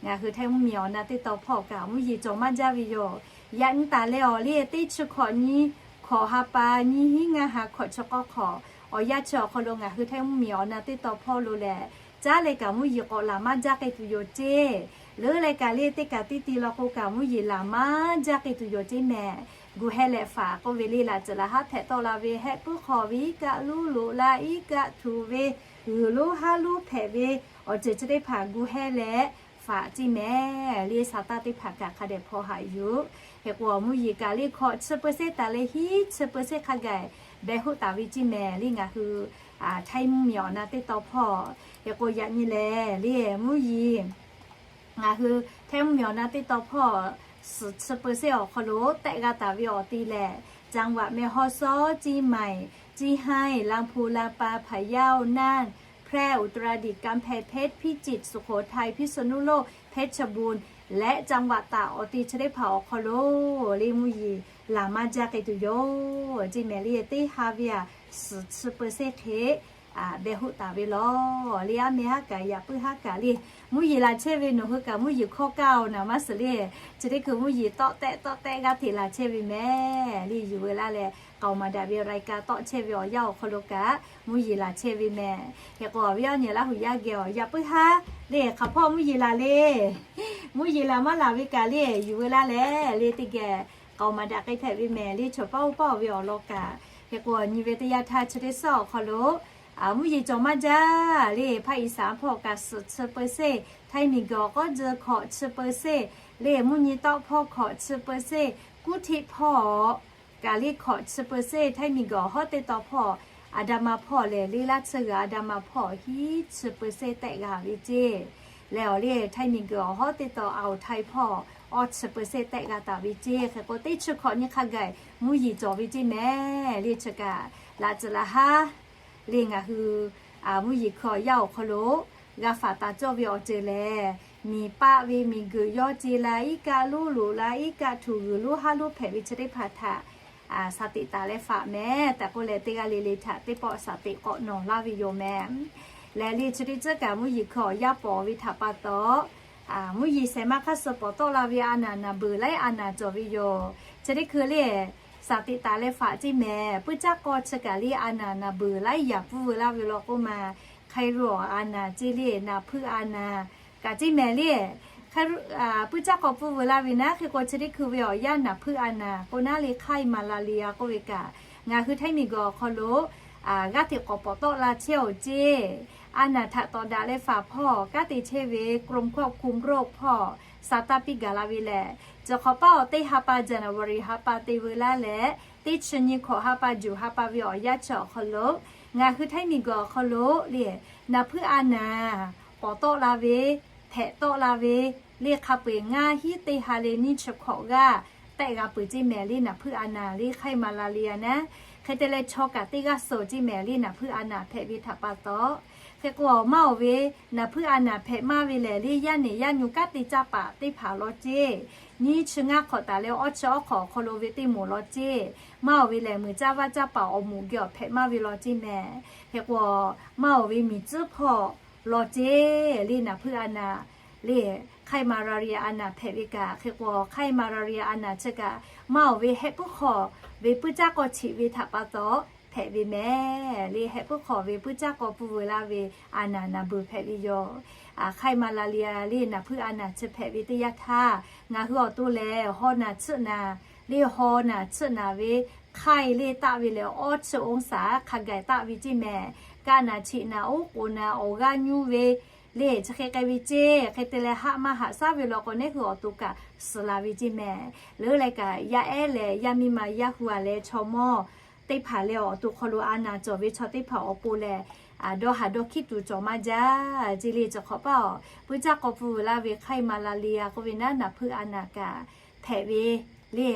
ngaˬ hui Htaiˇ mvuhˇ miˬ awˬ na teˇ taw hpawˇ kaꞈ mvuhˇ yeˬ cawˬ maˇ jaˇ ve yoˬ. Yaꞈ nyi taˍ leh awˬ le, teˇ chi hkawꞈ nyi, hkawꞈ ha pa nyiˇ hinˉ ngaˇ ha hkawꞈ chi k'awˇ hk'awꞈ awˬ yanˇ chi awˬ hk'aw lo ngaˬ hui Htaiˇ mvuhˇ miˬ awˬ na teˇ taw hpawˇ lo lehˬ, caˉ leh kaꞈ mvuhˇ yeˬ k'awꞈ laˬ maˇ jaˇ k'ai tuˬ yoˬ ceˇ. Leuˉ leh kaꞈ le, teˇ kaꞈ teˇ ti law k'o kaꞈ mvuhˇ yeˬ laˬ maˇ jaˇ k'ai tuˬ yoˬ ceˇ mehˍ. gu heh leh faꞈ k'oˆ ve le, laꞈ ceuˬ laꞈ haˉ hpehꞈ tawˆ la ve hehˆ puiˉ hk'aw ve iˉ kaˆ luˉ loꞈ la iˉ kaˆ htuꞈ ve g'uiˬ lonˉ haˉ lonˉ hpehꞈ ve awˬ ceuˬ chi teˇ hpaˍ gu heh leh faꞈ ceˇ mehˍ le. Saˍtanˍ teˇ hpaˍ kaꞈ hk'a dehꞈ hpaw haꞈ yuˬ. Hk'e k'o, mvuhˇ yeˬ kaꞈ le hkawꞈ chi เปอร์เซ็นต์ taˍ leh hiˉ chi เปอร์เซ็นต์ hk'a gaˬ beh hoˆ taˍ ve ceˇ mehˍ le. Ngaˬ hui htaiˇ mvuhˇ miˬ awˬ na teˇ taw hpawˇ, hk'e k'o yaꞈ nyi lehˬ le, mvuhˇ yeˬ ngaˬ hui htaiˇ mvuhˇ miˬ awˬ na teˇ taw hpawˇ suhˍ chi เปอร์เซ็นต์ awˬ hk'aw lo tehˆ g'a taˍ ve awˬ te lehˬ, จังหวัดแม่ฮ่องสอน เชียงใหม่ เชียงราย ลำพูน ลำปาง พะเยา น่าน แพร่ อุตรดิตถ์ กำแพงเพชร พิจิตร สุโขทัย พิษณุโลก เพชรบูรณ์ และจังหวัดตาก awˬ te chi teˇ hpaˍ awˬ hk'aw lo le mvuhˇ yeˬ laˬ maˇ jaˇ k'ai tuˬ yoˬ ceˇ mehˍ le. Teˇ ha ve aꞈ suhˍ chi เปอร์เซ็นต์ hk'e beh hoˆ taˍ ve lawˬ le. Aˉ meh haˉ kaꞈ yaꞈ puiˉ haˉ kaꞈ le, mvuhˇ yeˬ laˬ chehˇ ve nawˬ hui kaꞈ mvuhˇ yeˬ hkawˇ kaˇ-oˬ naˍ maˇ suhˍ le. Chi teˇ hkui mvuhˇ yeˬ tawˆ tehˆ tawˆ tehˆ g'aˇ hteꞈ laˬ chehˇ ve mehˍ le. Yuˬ veu laˇ leh k'aoˍ maˍ daꞈ ve รายการ tawˆ chehˇ ve awˬ yanˇ awˬ hk'aw lo kaꞈ mvuhˇ yeˬ laˬ chehˇ ve mehˍ. Hk'e k'o, awˬ viˉ awˬ nyi Laˇ huˍ yaˇ geh awˬ yaꞈ puiˉ haˉ le, hk'aˬ hpawˇ mvuhˇ yeˬ laˬ le. Mvuhˇ yeˬ laˬ maˇ laˬ ve kaꞈ le, yuˬ veu laˇ leh le teˇ geh k'aoˍ maˍ daꞈ k'ai hpehꞈ ve mehˍ le. Chaw paˇ oˇ paˇ ve awˬ lawn kaꞈ, hk'e k'o, nyi ve teˇ yanˇ htaˇ chi teˇ suhˉ awˬ hk'aw lo mvuhˇ yeˬ cawˬ maˇ jaˇ le. Hpaˇ iˍ saˍ hpawˇ kaꞈ suhˍ chi เปอร์เซ็นต์, htaiˇ miˬ guiˬ awˬ k'awˉ jeu hkawꞈ chi เปอร์เซ็นต์ le, mvuhˇ nyi tawˆ hpawˇ hkawꞈ chi เปอร์เซ็นต์, kuˉ hteˆ hpawˇ kaꞈ le hkawꞈ chi เปอร์เซ็นต์, htaiˇ miˬ guiˬ awˬ hawˉ teˇ taw hpawˇ, a da ma hpawˇ lehˬ le, laˇ chi g'uiˬ a da ma hpawˇ hiˉ chi เปอร์เซ็นต์ tehˆ g'a ve ceˇ. Leh awˬ le htaiˇ miˬ guiˬ awˬ hawˉ teˇ taw a oˍ htaiˇ hpawˇ awˇ chi เปอร์เซ็นต์ tehˆ g'a taˍ ve ceˇ. Hk'e k'o, teˇ chi hkawꞈ nyi hk'a gaˬ mvuhˇ yeˬ cawˬ ve ceˇ mehˍ le. Chi kaꞈ laꞈ ceuˬ laꞈ haˉ le ngaˬ hui mvuhˇ yeˬ hkui awˬ yanˇ awˬ hk'aw lo g'a faˍ taˍ cawˇ ve awˬ ceuˬ lehˬ, miˬ paˆ ve miˬ guiˬ yawˇ ce la iˉ kaˆ lonˉ loꞈ la iˉ kaˆ htuꞈ g'uiˬ lonˉ haˉ lonˉ hpehꞈ ve chi teˇ hpaˍ htaꞈ shaˍ teꞈ taˍ leh faꞈ mehˍ tehꞈ k'oˆ leh, teˇ g'aˇ le le htaꞈ teˇ pawˆ shaˍ teꞈ k'awꞈ nawˬ laˇ ve yoˬ mehˍ. Lehˬ le chi teˇ ceuˬ kaꞈ mvuhˇ yeˬ hkui awˬ yanˇ pawˍ ve htaꞈ pa taw, mvuhˇ yeˬ shehˍ ma hk'aˇ suh pawˍ tawˆ la ve a naˍ naˍ beuˬ laiˉ a naˍ cawˬ ve yoˬ. Chi teˇ hkui le shaˍ teꞈ taˍ leh faꞈ ceˇ mehˍ. Puiˉ caˇ k'aw chi kaꞈ le a naˍ naˍ beuˬ laiˉ yaꞈ pfuhˇ veu laˇ ve law k'oˆ ma, hk'ai ro a naˍ ceˇ le, naˍ hpuiˇ a naˍ kaꞈ ceˇ mehˍ le. Puiˉ caˇ k'aw pfuhˇ veu laˇ ve naˉ, hk'e k'o chi teˇ hkui ve awˬ yanˇ naˍ hpuiˇ a naˍ k'o naˉ le hk'aiˇ maˍ la le a k'oˆ ve kaꞈ, ngaˬ hui htaiˇ miˬ guiˬ awˬ hk'aw lo g'aˇ hteꞈ k'awꞈ pawˍ tawˆ la chehˇ-oˬ ceˇ. A naˍ htaꞈ tawˍ daꞈ leh faˍ hpawˇ kanˉ te chehˇ ve กรมควบคุมโรค hpawˇ shaˍ taˇ piˇ gaˬ la ve lehˬ, chi hk'awꞈ paˇ awˬ teˇ ha pa January ha pa te veu laˇ leh, teˇ chi nyi hkawꞈ ha pa juˬ ha pa ve awˬ yanˇ chi awˬ hk'aw lo ngaˬ hui htaiˇ miˬ guiˬ awˬ hk'aw lo le naˍ hpuiˇ a naˍ pawˍ tawˆ la ve, hpehꞈ tawˆ la ve le hk'a peu-eˬ ngaˇ hiˉ teˇ ha leh nyiˇ chi hkawꞈ g'aˇ tehˆ g'a peuˬ ceˇ mehˍ le. Naˍ hpuiˇ a naˍ le hk'aiˇ maˍ la le a naˉ, hk'e te leh chaw kaꞈ teˇ g'aˇ suh ceˇ mehˍ le. Naˍ hpuiˇ a naˍ hpehꞈ ve htaꞈ pa taw, hk'e k'o, maˇ oˬ ve naˍ hpuiˇ a naˍ hpehꞈ maˇ ve lehˬ le, yaˇ nehˬ yaˇ nyu kanˉ te caˇ paˍ teˇ hpaˍ law ceˇ. Nyiˇ chi ngaˇ hk'awꞈ taˍ leh awˇ chi awˇ hk'awꞈ awˬ hk'aw lo ve teˇ moˍ law ceˇ. Maˇ oˬ ve lehˬ, muiˬ caˇ vaˇ caˇ paˍ awˬ moˍ geh awˬ hpehꞈ maˇ ve law ceˇ mehˍ. Hk'e k'o, maˇ oˬ ve miˬ tcuhˉ hpawˇ law ceˇ le. Naˍ hpuiˇ a naˍ le hk'aiˇ malaria a naˍ hpehꞈ ve kaꞈ, hk'e k'o, hk'aiˇ malaria a naˍ chi kaꞈ maˇ oˬ ve hehˆ puiˉ hk'aw ve puiˉ caˇ k'aw cheꞈ ve htaꞈ pa taw hpehꞈ ve mehˍ le. Hehˆ puiˉ hk'aw ve puiˉ caˇ k'aw pfuhˇ veu laˇ ve a naˍ naˍ beuˬ hpehꞈ ve yoˬ. Hk'aiˇ malaria le naˍ hpuiˇ a naˍ chi hpehꞈ ve teˇ yanˇ htaˇ, ngaˬ hui awˬ to lehˬ haw naˍ tsuhˆ naˍ le, haw naˍ tsuhˆ naˍ ve hk'aiˇ le taˆ ve lehˬ, awˇ chi องศา hk'a gaˬ taˆ ve ceˇ mehˍ. Kaˆ naˍ cheꞈ naˍ oˉ k'oˍ naˍ awˬ g'aˇ nyuˇ ve le chi hk'e k'ai ve ceˇ. Hk'e te leh haˆ maˇ haꞈ shaˉ ve law k'o, neˉ hui awˬ to kaꞈ suhˍ la ve ceˇ mehˍ. Leuˉ leh kaꞈ yaˇ ehˉ leh yaˇ miˇ ma yaˇ hu a leh chaw mawˇ teˇ hpaˍ leh awˬ to hk'aw lo a naˍ cawˬ ve chaw teˇ hpaˍ awˬ pon lehˬ, dawˇ haˍ dawˇ hkiˉ tuˬ cawˬ maˇ jaˇ ceˇ le. Chi hk'awꞈ paˇ awˬ puiˉ caˇ k'aw pfuhˇ veu laˇ ve hk'aiˇ malaria k'oˆ ve naˉ, naˍ hpuiˇ a naˍ kaꞈ hpehꞈ ve le.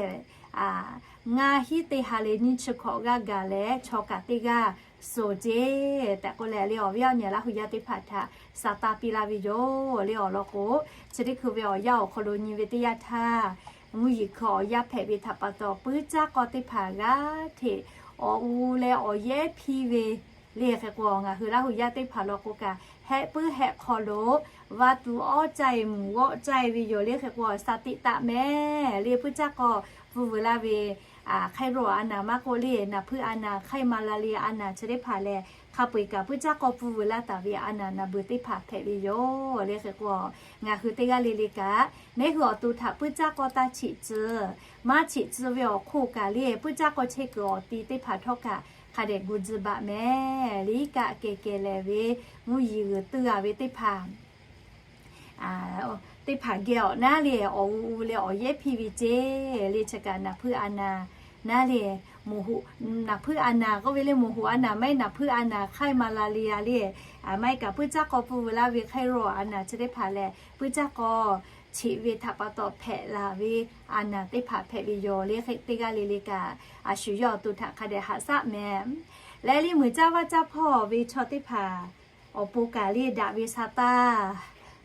Ngaˇ hiˉ teˇ ha leh nyiˇ chi hkawꞈ g'aˇ gaˬ leh chaw kaꞈ teˇ g'aˇ suh ceˇ tehꞈ k'oˆ leh le, awˬ viˉ awˬ nyi Laˇ huˍ yaˇ teˇ hpaˍ htaꞈ shaˍ taˇ piˇ laˇ ve yoˬ le. Awˬ lawn k'o, chi teˇ hkui ve awˬ yanˇ awˬ hk'aw lo nyi ve teˇ yanˇ htaˇ, mvuhˇ yeˬ hkui awˬ yanˇ hpehꞈ ve htaꞈ pa taw, puiˉ caˇ k'aw teˇ hpaˍ g'aˇ hteꞈ awˬ u leh awˬ yehˉ hpiˇ ve le. Hk'e k'o, ngaˬ hui Laˇ huˍ yaˇ teˇ hpaˍ law k'o kaꞈ, hehˆ puiˉ hehˆ hk'aw lo vaˇ tuˬ awˇ caiˇ mvuhˬ g'awˆ caiˇ ve yoˬ le. Hk'e k'o, shaˍ teꞈ taˍ mehˍ le. Puiˉ caˇ k'aw pfuhˇ veu laˇ ve hk'aiˇ ro a naˍ maˇ k'oˆ le, naˍ hpuiˇ a naˍ, hk'aiˇ malaria a naˍ chi teˇ hpaˍ lehˬ, hk'a peu-eˬ kaꞈ puiˉ caˇ k'aw pfuhˇ veu laˇ taˍ ve a naˍ naˍ beuˬ teˇ hpaˍ hpehꞈ ve yoˬ. Le hk'e k'o, ngaˬ hui teˇ g'aˇ le le kaꞈ, neˇ hui awˬ to htaꞈ puiˉ caˇ k'aw taˇ cheꞈ tcuh, maˇ cheꞈ tcuh ve awˬ hk'oˆ kaꞈ le, puiˉ caˇ k'aw chehˇ kuiˬ awˬ ti teˇ hpaˍ htawˇ kaꞈ hk'a dehꞈ gu tcuh baˬ mehˍ. Le iˉ kaˆ kehˬ kehˬ lehˬ ve mvuhˇ yeˬ g'uiˬ tuiˇ a ve teˇ hpaˍ teˇ hpaˍ geh awˬ naˉ le awˬ u u leh awˬ yehˉ hpiˇ ve ceˇ. Le chi kaꞈ naˍ hpuiˇ a naˍ naˉ le, naˍ hpuiˇ a naˍ k'oˆ ve le, moˍ hoꞈ a naˍ maˇ heˆ, naˍ hpuiˇ a naˍ hk'aiˉ ma la le a le, maˇ heˆ kaꞈ puiˉ caˇ k'aw pfuhˇ veu laˇ ve hk'aiˉ rawˇ a naˍ chi teˇ hpaˍ lehˬ, puiˉ caˇ k'aw cheꞈ ve htaꞈ pa taw hpehꞈ la ve a naˍ teˇ hpaˍ hpehꞈ ve yoˬ. Le hk'e teˇ g'aˇ le le kaꞈ, a shu yawˇ awˬ to htaꞈ hk'a dehꞈ haꞈ shaˉ mehˍ. Leh le muiˬ caˇ vaˇ caˇ hpawˇ ve chaw teˇ hpaˍ awˬ pon kaꞈ le daꞈ ve sa taˇ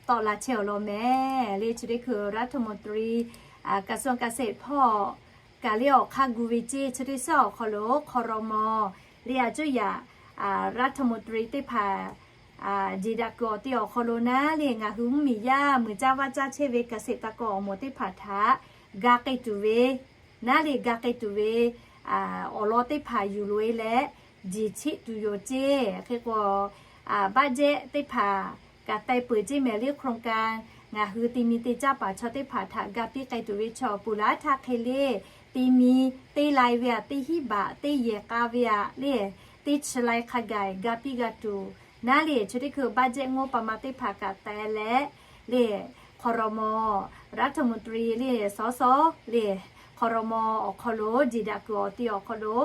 tawˆ la chehˇ awˬ lawn mehˍ. Le chi teˇ hkui รัฐมนตรี กระทรวงเกษตร hpawˇ kaꞈ le awˬ hk'aˇ gu ve ceˇ. Chi teˇ shaˉ awˬ hk'aw lo ครม. le a cuˇ yaꞈ รัฐมนตรี teˇ hpaˍ jeˬ daꞈ kuiˬ awˬ te awˬ hk'aw lo naˉ le ngaˬ hui mvuhˇmiˬ yaˇ muiˬ caˇ vaˇ caˇ chehˇ ve เกษตรกร awˬ moˍ teˇ hpaˍ htaꞈ ga k'ai tuˬ ve naˉ le ga k'ai tuˬ ve awˬ lawn teˇ hpaˍ yuˬ loꞈ e leh, jeˬ cheˆ tuˬ yoˬ ceˇ. Hk'e k'o, budget teˇ hpaˍ kaꞈ teh peuˬ ceˇ mehˍ. Le โครงการ ngaˬ hui te mi te caˇ paˍ chaw teˇ hpaˍ htaꞈ ga piˇ k'ai tuˬ ve chaw peuˬ laˇ htaˇ hk'e le, te mi te lai ve aꞈ, teˇ hinˉ baꞈ teˇ yehˬ k'a ve aꞈ le, teˇ chi lai hk'a gaˬ ga piˇ g'a tuˬ naˉ le chi teˇ hkui budget งบประมาณ teˇ hpaˍ kaꞈ teh leh le, ครม. รัฐมนตรี le สส le ครม. awˬ hk'aw lo jeˬ daꞈ kuiˬ awˬ te awˬ hk'aw lo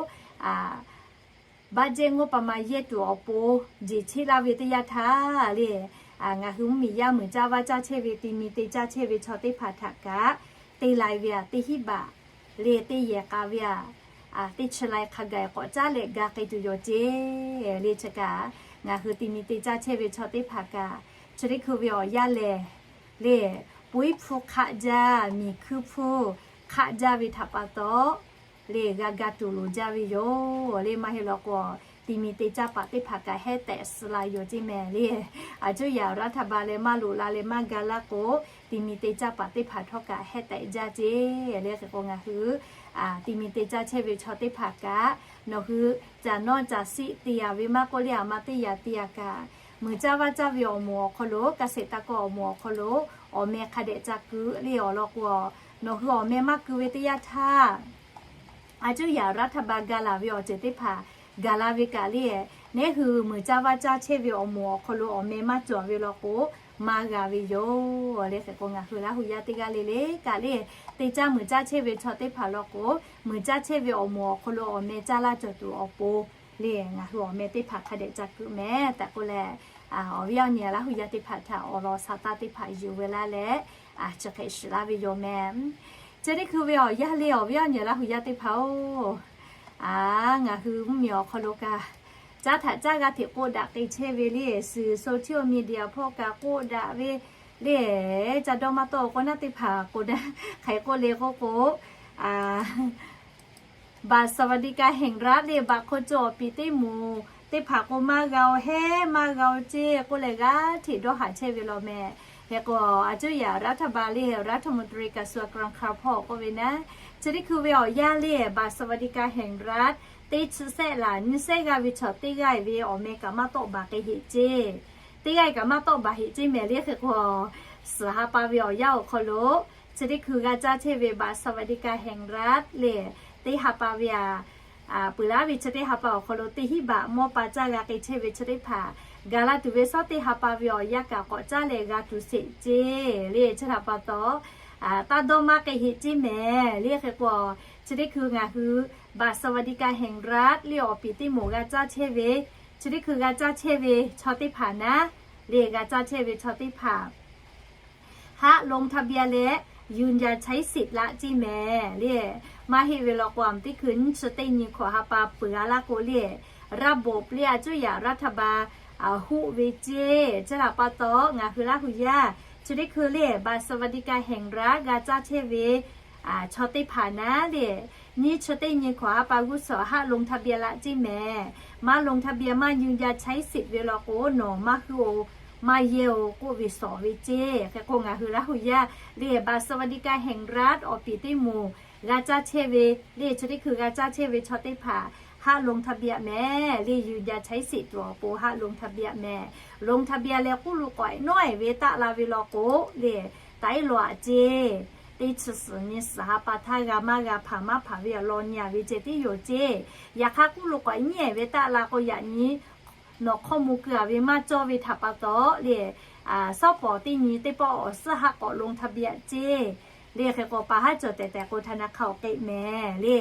budget งบประมาณ yehˇ tuˬ awˬ pon jeˬ cheˆ laˇ ve teˇ yanˇ htaˇ le, ngaˬ hui mvuhˇmiˬ yaˇ muiˬ caˇ vaˇ caˇ chehˇ ve, te mi te caˇ chehˇ ve chaw teˇ hpaˍ htaꞈ kaꞈ te lai ve aꞈ, teˇ hinˉ baꞈ le teˇ yehˬ k'a ve aꞈ, teˇ chi lai hk'a gaˬ k'awꞈ caˉ leh ga k'ai tuˬ yoˬ ceˇ. Le chi kaꞈ ngaˬ hui te mi te caˇ chehˇ ve chaw teˇ hpaˍ kaꞈ chi teˇ hkui ve awˬ yanˇ lehˬ le, puiˉ hpu hk'aˆ jaˇ, miˬ hkuiˇ hpu hk'aˆ jaˇ ve htaꞈ pa taw le g'a ga tuˬ loˍ jaˇ ve yoˬ. Le maˇ heˆ law k'o, te mi te caˇ paˍ teˇ hpaˍ kaꞈ hehˉ tehꞈ suh la yoˬ ceˇ mehˍ le. A cuˇ yaꞈ รัฐบาล leh maˇ loꞈ la leh maˇ ga laˇ k'o, te mi te caˇ paˍ teˇ hpaˍ htawˇ kaꞈ hehˉ tehꞈ jaˇ ceˇ. Le hk'e k'o ngaˬ hui te mi te caˇ chehˇ ve chaw teˇ hpaˍ kaꞈ nawˬ hui caˬ nawˇ caˬ siˆ te a ve maˇ k'oˆ le, aˬ ma teˇ yaꞈ te a kaꞈ, muiˬ caˇ vaˇ caˇ ve awˬ moˍ awˬ hk'aw lo, เกษตรกร awˬ moˍ awˬ hk'aw lo awˬ meh hk'a dehꞈ ca keu le awˬ lawn k'o, nawˬ hui awˬ meh maˇ keu ve teˇ yanˇ htaˇ, a cuˇ yaꞈ รัฐบาล ga laˬ ve awˬ ceuˬ teˇ hpaˍ gaˬ la ve kaꞈ le, neˉ hui muiˬ caˇ vaˇ caˇ chehˇ ve awˬ moˍ awˬ hk'aw lo awˬ meh maˇ cawˬ ve law k'o, maˇ g'a ve yoˬ. Le hk'e k'o ngaˬ hui Laˇ hu yaˇ teˇ g'aˇ le le kaꞈ le, te caˇ muiˬ caˇ chehˇ ve chaw teˇ hpaˍ law k'o, muiˬ caˇ chehˇ ve awˬ moˍ awˬ hk'aw lo awˬ meh caˇ laˇ cawˬ tuˬ awˬ pon le, ngaˬ hui awˬ meh teˇ hpaˍ hk'a dehꞈ ca keu mehˍ tehꞈ k'oˆ leh, awˬ viˉ awˬ nyi Laˇ hu yaˇ teˇ hpaˍ htaꞈ awˬ lawn sa taˇ teˇ hpaˍ yuˬ ve laˇ leh, chi hk'e shiˍ laˇ ve yoˬ mehˍ. Chi teˇ hkui ve awˬ yanˇ le awˬ viˉ awˬ nyi Laˇ hu yaˇ teˇ hpaˍ-oˬ, a, ngaˬ hui mvuhˇmiˬ awˬ hk'aw lo kaꞈ, caˉ htaꞈ caˉ g'a hteꞈ k'oˆ daꞈ k'ai chehˇ ve le, suhˍ social media hpawˇ kaꞈ k'oˆ daꞈ ve le, ca dawˇ maˇ tawˆ k'o naˉ teˇ hpaˍ k'o naˉ, hk'aˬ hk'e k'oˆ le k'oˆ k'o, a, บัตรสวัสดิการแห่งรัฐ le, baꞈ hk'aw co awˬ piˍ teˇ moˍ teˇ hpaˍ k'o maˇ g'a-o, hehˉ maˇ g'a-o ceˇ k'oˆ leh g'aˇ hteꞈ dawˇ haˍ chehˇ ve law mehˍ. Hk'e k'o, a cuˇ yaꞈ รัฐบาล le, รัฐมนตรี กระทรวงการคลัง hpawˇ k'oˆ ve naˉ, chi teˇ hkui ve awˬ yanˇ le, บัตรสวัสดิการแห่งรัฐ teˇ chi sehˆ laˬ nyiˇ sehˆ g'aˇ ve chaw teˇ g'aˇ ve awˬ meh kaꞈ maˇ tawˆ baˬ k'ai heꞈ ceˇ. Teˇ g'aˇ kaꞈ maˇ tawˆ baˬ heꞈ ceˇ mehˍ le. Hk'e k'o, suhˍ ha pa ve awˬ yanˇ awˬ hk'aw lo chi teˇ hkui g'a caˇ chehˇ ve บัตรสวัสดิการแห่งรัฐ le, teˇ ha pa ve a, peuˬ laˇ ve chi teˇ ha pa awˬ hk'aw lo teˇ hinˉ baꞈ mawˇ pa caˇ g'a k'ai chehˇ ve chi teˇ hpaˍ, gaˬ la tuˬ ve suhˉ teˇ ha pa ve awˬ yanˇ kaꞈ k'awꞈ caˉ leh g'a tuˬ sheˍ ceˇ le. Chi htaꞈ pa taw, taˇ dawˇ maˇ k'ai heꞈ ceˇ mehˍ le. Hk'e k'o, chi teˇ hkui ngaˬ hui บัตรสวัสดิการแห่งรัฐ le awˬ piˍ teˇ moˍ g'a caˇ chehˇ ve, chi teˇ hkui g'a caˇ chehˇ ve chaw teˇ hpaˍ naˉ le, g'a caˇ chehˇ ve chaw teˇ hpaˍ ห้ามลงทะเบียน leh ยืนยันใช้สิทธิ์ laˇ ceˇ mehˍ le. Maˇ heˆ ve law k'o, a teˇ hkui nyiˇ chi teˇ nyi hkawꞈ ha pa peuˬ a laˇ k'o le, ระบบ le, a cuˇ yaꞈ รัฐบาล huˆ ve ceˇ. Chi htaꞈ pa taw ngaˬ hui Laˇ hu yaˇ chi teˇ hkui le, บัตรสวัสดิการแห่งรัฐ g'a caˇ chehˇ ve chaw teˇ hpaˍ naˉ le, nyiˇ chi teˇ nyi hkawꞈ ha pa g'uˇ suhˍ ห้ามลงทะเบียน laˇ ceˇ mehˍ. Maˇ ลงทะเบียน maˇ ยืนยันใช้สิทธิ์ ve law k'o, nawˬ maˇ huˆ-o, maˇ yehˇ-o k'oˆ ve shawˍ ve ceˇ. Hk'e k'o, ngaˬ hui Laˇ hu yaˇ le, บัตรสวัสดิการแห่งรัฐ awˬ piˍ teˇ moˍ g'a caˇ chehˇ ve le, chi teˇ hkui g'a caˇ chehˇ ve chaw teˇ hpaˍ haˆ ลงทะเบียน mehˍ le. Yuˬ jaˇ chaiˉ siˆ tuˬ awˬ pon haˆ ลงทะเบียน mehˍ. ลงทะเบียน leh k'oˆ lo k'awꞈ nawˉ-e ve taˆ la ve law k'o le, taiˉ law aꞈ ceˇ. Teˇ chi suhˍ nyi suhˍ ha pa htaˇ g'a maˇ g'a, hpanˍ maˇ hpanˍ ve awˬ lawn nyi-a ve ceh tiˉ yoˬ ceˇ. Yaꞈ hk'aˇ k'oˆ lo k'awꞈ nyi-e ve taˆ la k'o, yaꞈ nyi nawˬ hkawˇ mvuh keu-a ve maˇ cawˇ ve htaꞈ pa taw le, shawˉ pawˍ teˇ nyi teˇ pawˆ awˬ suhˉ haˆ k'awꞈ ลงทะเบียน ceˇ. Le hk'e k'o, pa haˉ cawˬ tehꞈ tehꞈ k'o, ธนาคาร awˬ k'e mehˍ le.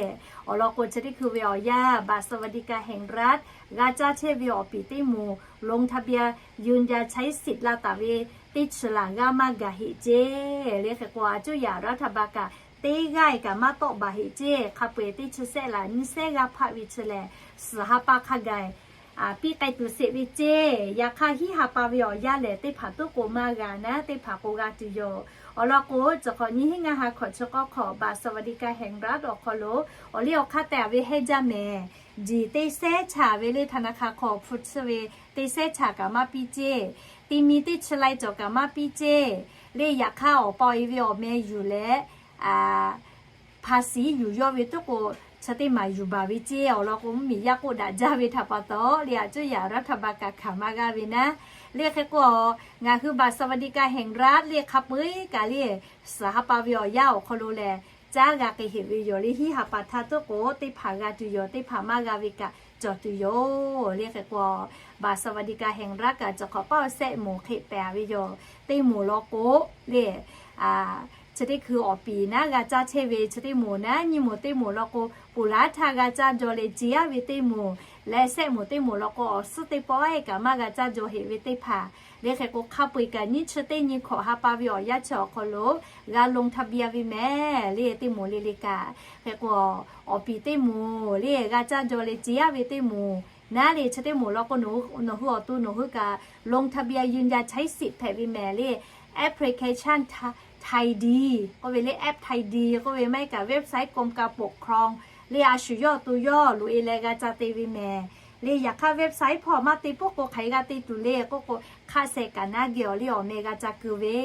Awˬ lawn k'o, chi teˇ hkui ve awˬ yanˇ บัตรสวัสดิการแห่งรัฐ g'a caˇ chehˇ ve awˬ piˍ teˇ moˍ ลงทะเบียน ยืนยันใช้สิทธิ์ la taˍ ve teˇ chi laˬ g'aˇ maˇ gaˬ heꞈ ceˇ. Le hk'e k'o, a cuˇ yaꞈ รัฐบาล kaꞈ teˇ g'aˇ-e kaꞈ maˇ tawˆ baˬ heꞈ ceˇ. Hk'a peu-eˬ teˇ chi sehˆ laˬ nyiˇ sehˆ g'aˇ hpaˆ ve chi lehˬ, suhˍ ha pa hk'a gaˬ piˇ k'ai tuˬ sheˍ ve ceˇ. Yaꞈ hk'aˇ hiˉ ha pa ve awˬ yanˇ lehˬ, teˇ hpaˍ tuˉ k'o maˇ g'a naˉ, teˇ hpaˍ k'o g'a tuˬ yoˬ. Awˬ lawn k'o, chi hk'awꞈ nyiˇ hinˉ ngaˇ ha hkawꞈ chi k'awˇ hk'awꞈ บัตรสวัสดิการแห่งรัฐ awˬ hk'aw lo awˬ liˇ awˬ hk'aˇ tehꞈ ve hehnˇ jaˇ mehˍ. Jiˬ teˇ sehˉ chaˬ ve le, ธนาคาร hk'aw hpu tsuhˇ ve teˇ sehˉ chaˬ kaꞈ maˇ piˇ ceˇ. Ti mi teˇ chi lai cawˬ kaꞈ maˇ piˇ ceˇ. Le yaꞈ hk'aˇ awˬ pa awˬ e ve awˬ meh yuˬ leh, ภาษี yuˬ yawˇ ve tuˉ k'o, chi teˇ maˬ yuˬ baˬ ve ceˇ. Awˬ lawn k'o, mvuhˇmiˬ yaˇ k'oˆ daꞈ jaˇ ve htaꞈ pa taw le, a cuˇ yaꞈ รัฐบาล kaꞈ hkanˍ maˇ g'aˇ ve naˉ. Le hk'e k'o, ngaˬ hui บัตรสวัสดิการแห่งรัฐ le hk'a peu-eˬ kaꞈ le, suhˍ ha pa ve awˬ yanˇ awˬ hk'aw lo lehˬ, caˉ g'a k'ai heꞈ ve yoˬ le. Hiˉ ha pa htaˇ tuˉ k'o, teˇ hpaˍ g'a tuˬ yoˬ, teˇ hpaˍ maˇ g'a ve kaꞈ cawˬ tuˬ yoˬ. Le hk'e k'o, บัตรสวัสดิการแห่งรัฐ kaꞈ cawˬ hk'awꞈ paˉ awˬ sehˆ moˍ hk'e pehˍ ve yoˬ. Teˇ moˍ lawn k'o le, chi teˇ hkui awˬ piˍ naˉ g'a caˇ chehˇ ve chi teˇ moˍ naˉ, nyiˇ moˍ teˇ moˍ lawn k'o, ponˬ laˉ htaˇ g'a caˇ jaw leh ce-a ve teˇ moˍ leh, sehˆ moˍ teˇ moˍ lawn k'o, awˬ suhˉ teˇ pawˆ-e kaꞈ maˇ g'a caˇ jaw heꞈ ve teˇ hpaˍ. Le hk'e k'o, hk'a peu-eˬ kaꞈ nyiˇ chi teˇ nyi hkawꞈ ha pa ve awˬ yanˇ chi awˬ hk'aw lo g'a ลงทะเบียน ve mehˍ le, teˇ moˍ le le kaꞈ. Hk'e k'o, awˬ piˍ teˇ moˍ le g'a caˇ jaw leh ce-a ve teˇ moˍ naˉ le, chi teˇ moˍ lawn k'o, nawˬ hui awˬ to nawˬ hui kaꞈ ลงทะเบียน ยืนยันใช้สิทธิ์ hpehꞈ ve mehˍ le. Application Thai Dee k'oˆ ve le, app Thai Dee k'oˆ ve maˇ heˆ kaꞈ, website กรมการปกครอง le, a shu yawˇ awˬ to yawˇ loꞈ-e leh g'a caˇ te ve mehˍ le. Yaꞈ hk'aˇ website hpawˇ maˇ te puiˉ k'o, hk'aˬ hk'e g'a te tuˬ le k'oˆ k'o, hk'aˆ sheh kaꞈ naˉ geh awˬ le awˬ meh g'a caˇ keu ve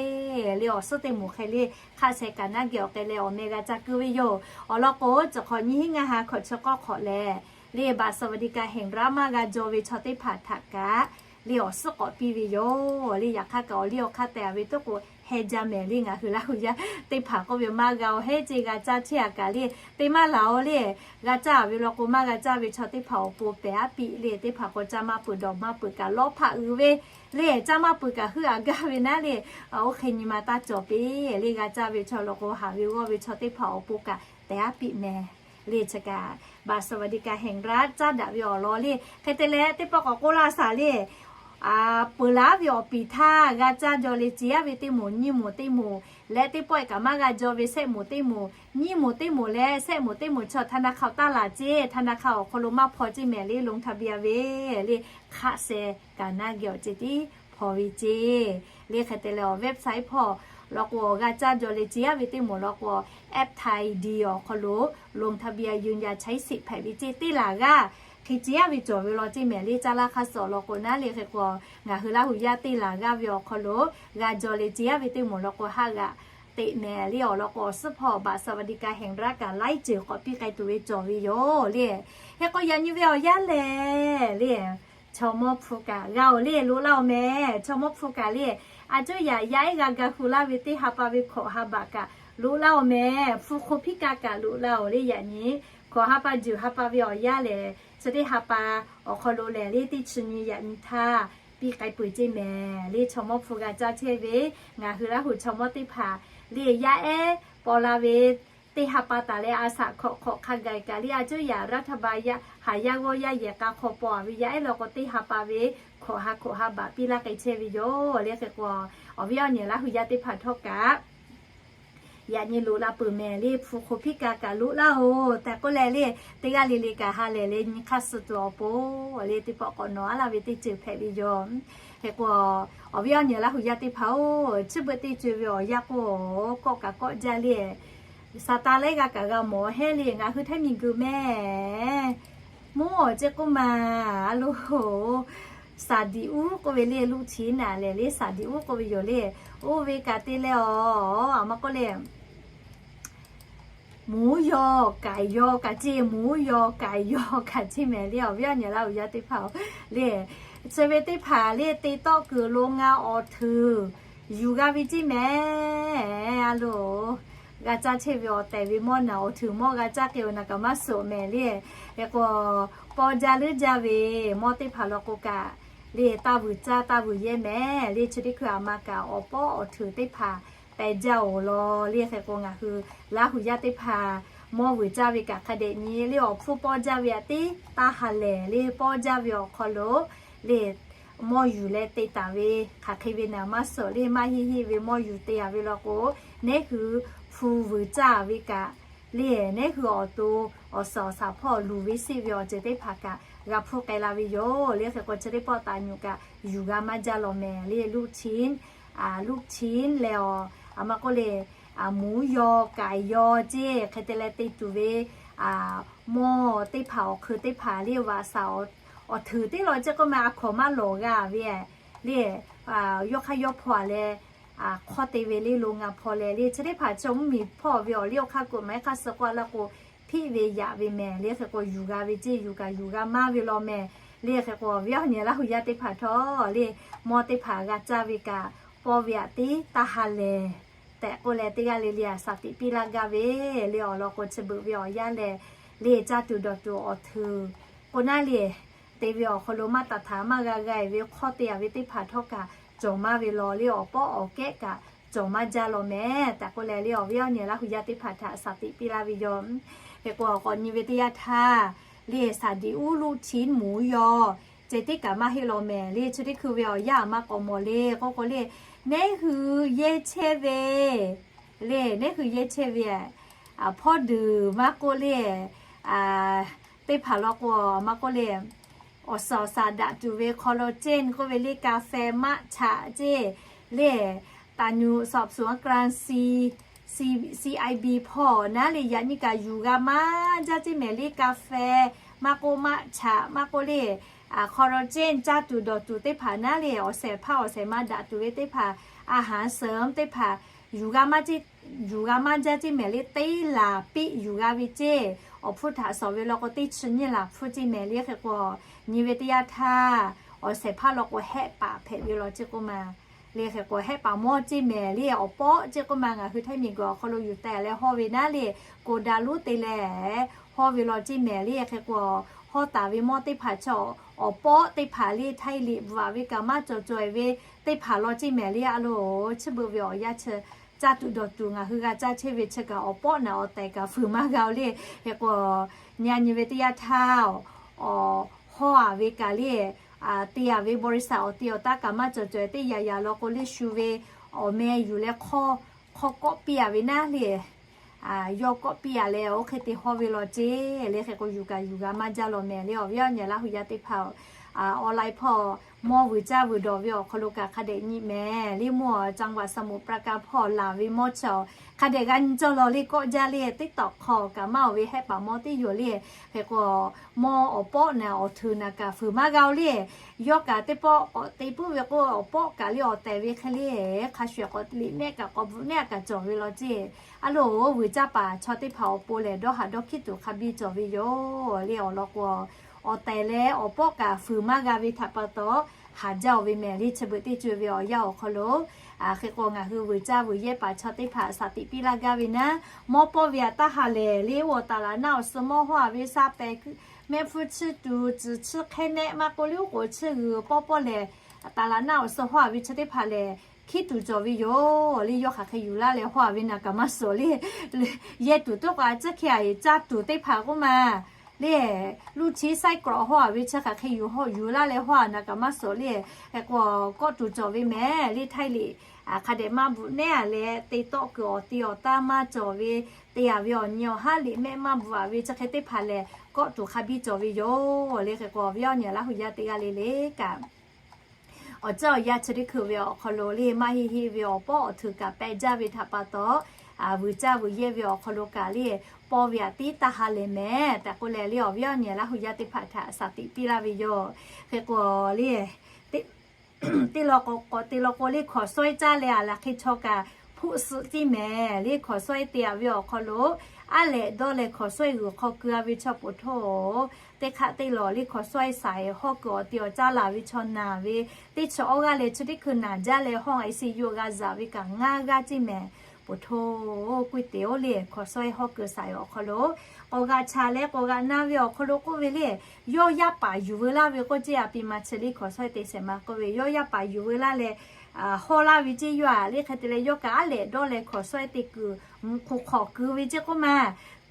le. Awˬ suhˉ teˇ moˍ hk'e le, hk'aˆ sheh kaꞈ naˉ geh awˬ hk'e leh awˬ meh g'a caˇ keu ve yoˬ. Awˬ lawn k'o, cawˬ hk'awꞈ nyiˇ hinˉ ngaˇ ha hkawꞈ chi k'awˇ hk'awꞈ lehˬ le, บัตรสวัสดิการแห่งรัฐ maˇ g'a jaw ve chaw teˇ hpaˍ htaꞈ kaꞈ le, awˬ suhˉ k'awꞈ piˇ ve yoˬ le. Yaꞈ hk'aˇ kaꞈ awˬ liˇ awˬ hk'aˇ tehꞈ ve tuˉ k'o, hehnˇ jaˇ mehˍ le. Ngaˬ hui Laˇ huˍ yaˇ teˇ hpaˍ k'oˆ ve maˇ g'a-o, hehnˇ ceˇ g'a caˇ chehˇ-a kaꞈ le, te maˇ laˬ-o le. G'a caˇ ve lawn k'o, maˇ g'a caˇ ve chaw teˇ hpaˍ awˬ pon pehˬ aˉ piˇ le. Teˇ hpaˍ k'o, caˇ maˇ peuˬ dawˬ maˇ peuˬ kaꞈ lawˉ hpaˆ uiˍ ve le. Caˇ maˇ peuˬ kaꞈ heuˆ-a gaˇ ve naˉ le. Oˇ hk'e nyi ma taˇ cawˬ piˇ le. G'a caˇ ve chaw lawn k'o, haˍ ve g'awˇ ve chaw teˇ hpaˍ awˬ pon kaꞈ pehˬ aˉ piˇ mehˍ le. Chi kaꞈ บัตรสวัสดิการแห่งรัฐ caˇ daꞈ ve awˬ lawn le. Hk'e te leh, teˇ pawˆ k'awꞈ k'oˆ laˇ shaˍ le, ponˬ laˉ ve awˬ piˍ htaˇ g'a caˇ jaw leh ce-a ve teˇ moˍ, nyiˇ moˍ teˇ moˍ leh, teˇ pawˆ-e kaꞈ maˇ g'a jaw ve sehˆ moˍ teˇ moˍ, nyiˇ moˍ teˇ moˍ leh sehˆ moˍ teˇ moˍ chaw ธนาคาร taˇ laˬ ceˇ. ธนาคาร awˬ hk'aw lo maˇ hpaw ceˇ mehˍ le, ลงทะเบียน ve le. Hk'aˆ sheh kaꞈ naˉ geh awˬ ceˇ tiˉ hpaw ve ceˇ le. Hk'e te leh, awˬ website hpawˇ lawn k'o, awˬ g'a caˇ jaw leh ce-a ve teˇ moˍ lawn k'o, app Thai Dee awˬ hk'aw lo ลงทะเบียน ยืนยันใช้สิทธิ์ hpehꞈ ve ceˇ. Teˇ laˬ g'aˇ hk'e ce-a ve cawˬ ve law ceˇ mehˍ le. Caˇ laˇ hk'aˇ suh awˬ lawn k'o naˉ le. Hk'e k'o, ngaˬ hui Laˇ huˍ yaˇ teˇ laˬ g'aˇ ve awˬ hk'aw lo g'a jaw leh ce-a ve teˇ moˍ lawn k'o, haˆ g'aꞈ teꞈ mehˍ le. Awˬ lawn k'o, awˬ suhˉ hpawˇ บัตรสวัสดิการแห่งรัฐ kaꞈ laiˉ ceuˬ k'awꞈ piˇ k'ai tuˬ ve cawˬ ve yoˬ le. Hk'e k'o, yaꞈ nyi ve awˬ yanˇ lehˬ le, chaw mawˇ hpu kaꞈ g'a-oˬ le, loꞈ laˇ-oˬ mehˍ. Chaw mawˇ hpu kaꞈ le, a cuˇ yaꞈ yaˇ-ehˉ g'a ga hu laˇ ve teˇ ha pa ve hkawꞈ ha baꞈ kaꞈ loꞈ laˇ-oˬ mehˍ. Hpu hk'oˆ piˇ kaˇ kaꞈ loꞈ laˇ-oˬ le. Yaꞈ nyi hkawꞈ ha pa juˬ ha pa ve awˬ yanˇ lehˬ, chi teˇ ha pa awˬ hk'aw lo lehˬ le, teˇ chi nyi yaꞈ nyi htaˇ piˇ k'ai peuˬ ceˇ mehˍ le. Chaw mawˇ hpu g'a caˇ chehˇ ve ngaˬ hui Laˇ huˍ chaw mawˇ teˇ hpaˍ le, yaˇ-ehˉ paw la ve teˇ ha pa taˍ leh, a shaꞈ hkawꞈ hk'awꞈ hk'a gaˬ kaꞈ le, a cuˇ yaꞈ รัฐบาล yaˇ haˍ yaˇ g'awˇ yaˇ yehˬ k'a hk'aw paw-a ve yaˇ-ehˉ lawn k'o, teˇ ha pa ve hkawꞈ ha hkawꞈ ha baꞈ piˇ laˇ k'ai chehˇ ve yoˬ le. Hk'e k'o, awˬ viˉ awˬ nyi Laˇ huˍ yaˇ teˇ hpaˍ htawˇ kaꞈ yaꞈ nyi loꞈ la peuˬ mehˍ le. Hpu hk'oˆ piˇ kaˇ kaꞈ loꞈ laˇ-oˬ tehꞈ k'oˆ leh le, teˇ g'aˇ le le kaꞈ ha lehˬ leh nyi hk'aˇ suh tuˬ awˬ pon le, teˇ pawˆ k'awꞈ nawˬ aˉ laˇ ve teˇ ceuˬ hpehꞈ ve yoˬ. Hk'e k'o, awˬ viˉ awˬ nyi Laˇ huˍ yaˇ teˇ hpaˍ-oˬ, chi beuꞈ teˇ ceuˬ ve awˬ yanˇ k'o, kawˆ kaꞈ kawˆ jaˇ le. Saˍtanˍ laiˉ g'a kaꞈ g'a mawˬ hehnˇ le. Ngaˬ hui htaiˇ miˬguiˬ mehˍ, mvuhˇ awˬ ceˇ k'oˆ ma, a lo, saˍdiꞈ uˉ k'oˆ ve le, ลูกชิ้น naˍ lehˬ le, saˍdiꞈ uˉ k'oˆ ve yoˬ le. Oˇ ve kaꞈ te leh awˬ, a ma k'oˆ le, Mvuhˇ yaw kaˍ yaw kaꞈ ceˇ, mvuhˇ yaw kaˍ yaw kaꞈ ceˇ mehˍ le. Awˬ viˉ awˬ nyi Laˇ huˍ yaˇ teˇ hpaˍ-oˬ le, chi ve teˇ hpaˍ le te tawˆ kuiˬ lo ngaˬ awˬ htuiˍ yuˬ g'a ve ceˇ mehˍ. A loˬ, g'a caˇ chehˇ ve awˬ tehˬ ve mawˇ naˬ awˬ htuiˍ mawˇ g'a caˇ k'ai-oˬ naˬ kaꞈ maˇ suhˍ mehˍ le. Hk'e k'o, pawˇ jaˇ leuˉ jaˇ ve mawˇ teˇ hpaˍ law k'o kaꞈ le, taˇ vuiˬ caˇ taˇ vuiˬ yehˇ mehˍ le. Chi teˇ hkui aˬ ma kaꞈ awˬ pawˆ awˬ htuiˍ teˇ hpaˍ pehꞈ jaˇ-oˬ law le. Hk'e k'o, ngaˬ hui Laˇ huˍ yaˇ teˇ hpaˍ mawˇ vuiˬ caˇ ve kaꞈ hk'a dehꞈ nyi le. Awˬ hpfuhˇ pawˇ jaˇ ve aꞈ tiˉ taˇ ha lehˬ le. Pawˇ jaˇ ve awˬ hk'aw lo le mawˇ yuˬ leh te taˍ ve hk'aˬ hk'e ve naˬ maˇ suhˍ le. Maˇ heˆ heˆ ve mawˇ yuˬ te-a ve law k'o, neˉ hui hpu vuiˬ caˇ ve kaꞈ le, neˉ hui awˬ to awˬ suhˍ awˬ shaˍ hpawˇ luˬ ve seˆ ve awˬ ceuˬ teˇ hpaˍ kaꞈ g'a hpuˇ k'ai la ve yoˬ le. Hk'e k'o, chi teˇ pawˆ taˍ nyuꞈ kaꞈ yuˬ g'a maˇ jaˇ law mehˍ le. ลูกชิ้น ลูกชิ้น leh, aˬ ma k'oˆ le, mvuhˇ yaw kaˍ yaw ceˇ hk'e te leh te tuˬ ve mawˇ teˇ hpaˍ awˬ hk'eun teˇ hpaˍ le, vaꞈ shaˍ awˬ htuiˍ teˇ law ceˇ k'oˆ ma, a hkawnˍ maˇ lawˬ g'a ve le. Yawˇ hk'aˇ yawˇ hpaw-a leh hk'awˇ te ve le, lo ngaˬ hpaw leh le. Chi teˇ hpaˍ chi mvuhˇmiˬ hpawˇ ve awˬ liˇ awˬ hk'aˇ k'oˆ maˇ heˆ hk'aˇ suh k'oˆ a laˇ k'o, hpiˆ ve yaꞈ ve mehˍ le. Hk'e k'o, yuˬ g'a ve ceˇ, yuˬ kaꞈ yuˬ g'a maˇ ve law mehˍ le. Hk'e k'o, awˬ viˉ awˬ nyi Laˇ huˍ yaˇ teˇ hpaˍ htawˇ le, mawˇ teˇ hpaˍ g'a caˇ ve kaꞈ pawˇ ve aꞈ tiˉ taˇ ha lehˬ tehꞈ k'oˆ leh, teˇ g'aˇ le le a shaˍ tiꞈ piˇ laˇ gaˇ ve le. Awˬ lawn k'o, chi beuꞈ ve awˬ yanˇ lehˬ le, caˇ tuˬ dawˬ tuˬ awˬ htuiˍ k'o naˉ le, te ve awˬ hk'aw lo maˇ taˍ htaꞈ maˇ g'a g'a-e ve hk'awˇ te-a ve teˇ hpaˍ htawˇ kaꞈ cawˬ maˇ ve law le. Awˬ pawˆ awˬ kehˉ kaꞈ cawˬ maˇ jaˇ law mehˍ tehꞈ k'oˆ leh le, awˬ viˉ awˬ nyi Laˇ huˍ yaˇ teˇ hpaˍ htaꞈ shaˍ tiꞈ piˇ laˇ ve yoˬ. Hk'e k'o, k'awꞈ nyi ve teˇ yanˇ htaˇ le, สาลี หมูยอ ceh tiˉ kaꞈ maˇ heˆ law mehˍ le. Chi teˇ hkui ve awˬ yanˇ aˬ ma k'awꞈ mawˬ le k'oˆ k'o le, neˉ hui yehˇ chehˇ ve le, neˉ hui yehˇ chehˇ ve hpawˇ duˬ maˇ k'oˆ le, teˇ hpaˍ law k'o maˇ k'oˆ le, awˬ suhˍ awˬ shaˍ daꞈ tuˬ ve คอลลาเจน k'oˆ ve le, กาแฟ มัทฉะ ceˇ le, taˍ nyuꞈ สอบสวนกลาง C, C, CIB hpawˇ naˉ le, yaꞈ nyi kaꞈ yuˬ g'a maˇ jaˇ ceˇ mehˍ le. กาแฟ maˇ k'oˆ มัทฉะ maˇ k'oˆ le, คอลลาเจน caˇ tuˬ dawˬ tuˬ teˇ hpaˍ naˉ le, awˬ shehˍ hpaˇ awˬ shehˍ ma daꞈ tuˬ ve teˇ hpaˍ, อาหารเสริม teˇ hpaˍ yuˬ g'a maˇ jaˇ ceˇ mehˍ le. Teˇ laˬ piˆ yuˬ g'a ve ceˇ. Awˬ hpfuhˇ htaꞈ shawˍ ve law k'o, teˇ chi nyiˇ laˬ hpfuhˇ ceˇ mehˍ le. Hk'e k'o, nyi ve teˇ yanˇ htaˇ, awˬ shehˍ hpaˇ law k'o, hehˆ paˍ hpehꞈ ve law ceˇ k'oˆ ma le. Hk'e k'o, hehˆ paˍ mawˇ ceˇ mehˍ le. Awˬ pawˆ ceˇ k'oˆ ma, ngaˬ hui Htaiˇ miˬguiˬ awˬ hk'aw lo yuˬ tehꞈ leh hawˇ ve naˉ le, โกดาลู te leh hawˇ ve law ceˇ mehˍ le. Hk'e k'o, hawˇ taˍ ve mawˇ teˇ hpaˍ chi awˬ pawˆ teˇ hpaˍ le, Htaiˇ liꞈ bvuhꞈ ve kaꞈ maˇ cawˬ caweh ve teˇ hpaˍ law ceˇ mehˍ le. A loˬ, chi beuꞈ ve awˬ yanˇ chi caˇ tuˬ dawˬ tuˬ ngaˬ hui g'a caˇ chehˇ ve chi kaꞈ awˬ pawˆ naˬ awˬ tehˬ kaꞈ fuiˍ maˇ g'a-o le. Hk'e k'o, nyi a nyi ve teˇ yanˇ htaˇ, hawˇ-a ve kaꞈ le, te-a ve บริษัท awˬ te awˬ taˇ kaꞈ maˇ cawˬ caweh teˇ yanˇ yanˇ law k'o le, shu ve awˬ meh yuˬ leh hk'awˇ kawˆ piˇ-a ve naˉ le, yawˇ kawˆ piˇ-a leh oˇ hk'e te hawˇ ve law ceˇ le. Hk'e k'o, yuˬ kaꞈ yuˬ g'a maˇ jaˇ law mehˍ le. Awˬ viˉ awˬ nyi Laˇ huˍ yaˇ teˇ hpaˍ-oˬ, online hpawˇ mawˇ vuiˬ caˇ vuiˬ dawˬ ve awˬ hk'aw lo kaꞈ hk'a dehꞈ nyi mehˍ le. Mvuhˇ-oˬ, จังหวัดสมุทรปราการ hpawˇ laˬ ve mawˇ chi hk'a dehꞈ g'a nyi cawˇ law le. Kawˆ jaˇ le, TikTok hk'aw kaꞈ maˇ-oˬ ve hehˆ paˍ mawˇ teˇ yoˬ le. Hk'e k'o, mawˇ awˬ pawˆ naˬ awˬ htuiˍ naˬ kaꞈ fuiˍ maˇ g'a-o le. Yawˇ kaꞈ teˇ pawˆ k'awꞈ te puiˉ ve k'o, awˬ pawˆ kaꞈ le awˬ tehˬ ve hk'e le, hk'a shuˍ k'awꞈ liꞈ mehˆ kaꞈ k'awꞈ bvuhꞈ mehˆ kaꞈ cawˬ ve law ceˇ. A loˬ, vuiˬ caˇ paˍ chaw teˇ hpaˍ awˬ pon lehˬ, dawˇ haꞈ dawˇ hkiˉ tuˬ hk'a biˇ cawˬ ve yoˬ le. Awˬ lawn k'o, awˬ tehˬ leh awˬ pawˆ kaꞈ fuiˍ maˇ g'a ve htaꞈ pa taw, haˍ jaˇ-oˬ ve mehˍ le. Chi beuꞈ teˇ co ve awˬ yanˇ awˬ hk'aw lo, hk'e k'o, ngaˬ hui vuiˬ caˇ vuiˬ yehˇ paˍ chaw teˇ hpaˍ shaˍ tiꞈ piˇ laˇ gaˇ ve naˉ, mawˇ pawˇ ve aꞈ taˇ ha lehˬ le. Oˇ taˍ laꞈ naˆ awˬ suh mawˇ hawˇ-a ve shaˉ pehˍ mehˆ hpfuhˇ chiˇ tuˬ, tcuhˬ chiˇ hk'ehˇ nehˆ maˇ k'oˆ le, oˉ k'oˍ chiˇ g'uiˬ pawˇ pawˇ lehˬ, taˍ laꞈ naˆ awˬ suh hawˇ-a ve chi teˇ hpaˍ lehˬ, hkiˉ tuˬ cawˬ ve yoˬ le. Yawˇ hk'aˬ hk'e yuˬ laˇ leh hawˇ-a ve naˬ kaꞈ maˇ suhˍ le. Yehˇ tuˬ teˇ k'o a ciˉ hkeh-a e caˇ tuˬ teˇ hpaˍ k'oˆ ma le, ลูกชิ้น ไส้กรอก hawˇ-a ve chi hk'aˬ hk'e yuˬ laˇ leh hawˇ-a naˬ kaꞈ maˇ suhˍ le. Hk'e k'o, kawˆ tuˬ cawˬ ve mehˍ le. Htaiˇ liꞈ hk'a dehꞈ maˇ bvuhꞈ nehˉ-a leh, te tawˆ kuiˬ awˬ te awˬ taˇ maˇ cawˬ ve, te-a ve awˬ nyi awˬ haˉ liꞈ mehˆ maˇ bvuhꞈ-a ve chi hk'e teˇ hpaˍ lehˬ, kawˆ tuˬ hk'a biˇ cawˬ ve yoˬ le. Hk'e k'o, awˬ viˉ awˬ nyi Laˇ huˍ yaˇ teˇ g'aˇ le le kaꞈ, awˬ ceuˬ awˬ yanˇ chi teˇ hkui ve awˬ hk'aw lo le, maˇ heˆ heˆ ve awˬ pawˆ awˬ htuiˍ kaꞈ pehꞈ jaˇ ve htaꞈ pa taw, vuiˬ caˇ vuiˬ yehˇ ve awˬ hk'aw lo kaꞈ le, pawˇ ve aꞈ tiˉ taˇ ha lehˬ mehˍ tehꞈ k'oˆ leh le, awˬ viˉ awˬ nyi Laˇ huˍ yaˇ teˇ hpaˍ htaꞈ shaˍ tiꞈ piˇ laˇ ve yoˬ. Hk'e k'o le, teˇ law k'o, k'awꞈ te law k'o le, hkawnˍ sawehˇ caˇ leh a laˬ hk'e chaw kaꞈ hpoˆ suhˆ tiˉ mehˍ le. Hkawnˍ sawehˇ te-a ve awˬ hk'aw lo, aˉ lehꞈ dawˇ leh hkaoˍ sawˉ-e g'uiˬ hk'aw keu-a ve chaw poˬ htoˇ, teˇ hk'aˆ teˇ lawˬ le hkaoˍ sawˉ-e saiˍ hawˇ kuiˬ awˬ te awˬ caˇ laˬ ve chaw naˬ ve, teˇ chi awˇ g'aˇ leh chi teˇ hkui naˬ jaˇ leh hawˇ-a e se yuˬ g'a zaꞈ ve kaꞈ ngaˇ g'aˇ ceˇ mehˍ. Poˬ htoˇ k'oˆ te-o le hkaoˍ sawˉ-e hawˇ kuiˬ saiˍ awˬ hk'aw lo k'awꞈ g'aꞈ chaˍ leh k'awꞈ g'aꞈ na ve awˬ hk'aw lo k'oˆ ve le, yawˇ yaˇ paˍ yuˬ veu laˇ ve k'oˆ ceˇ. A pi ma chi le hkaoˍ sawˉ-e te shehˍ ma k'oˆ ve, yawˇ yaˇ paˍ yuˬ veu laˇ leh hawˇ laˇ ve ceˇ. Yawˇ-a le hk'e te leh yawˇ kaꞈ aˉ lehꞈ dawˇ leh hkaoˍ sawˉ-e te kuiˬ mvuhꞈ hk'oˆ hk'awꞈ keu ve ceˇ k'oˆ ma.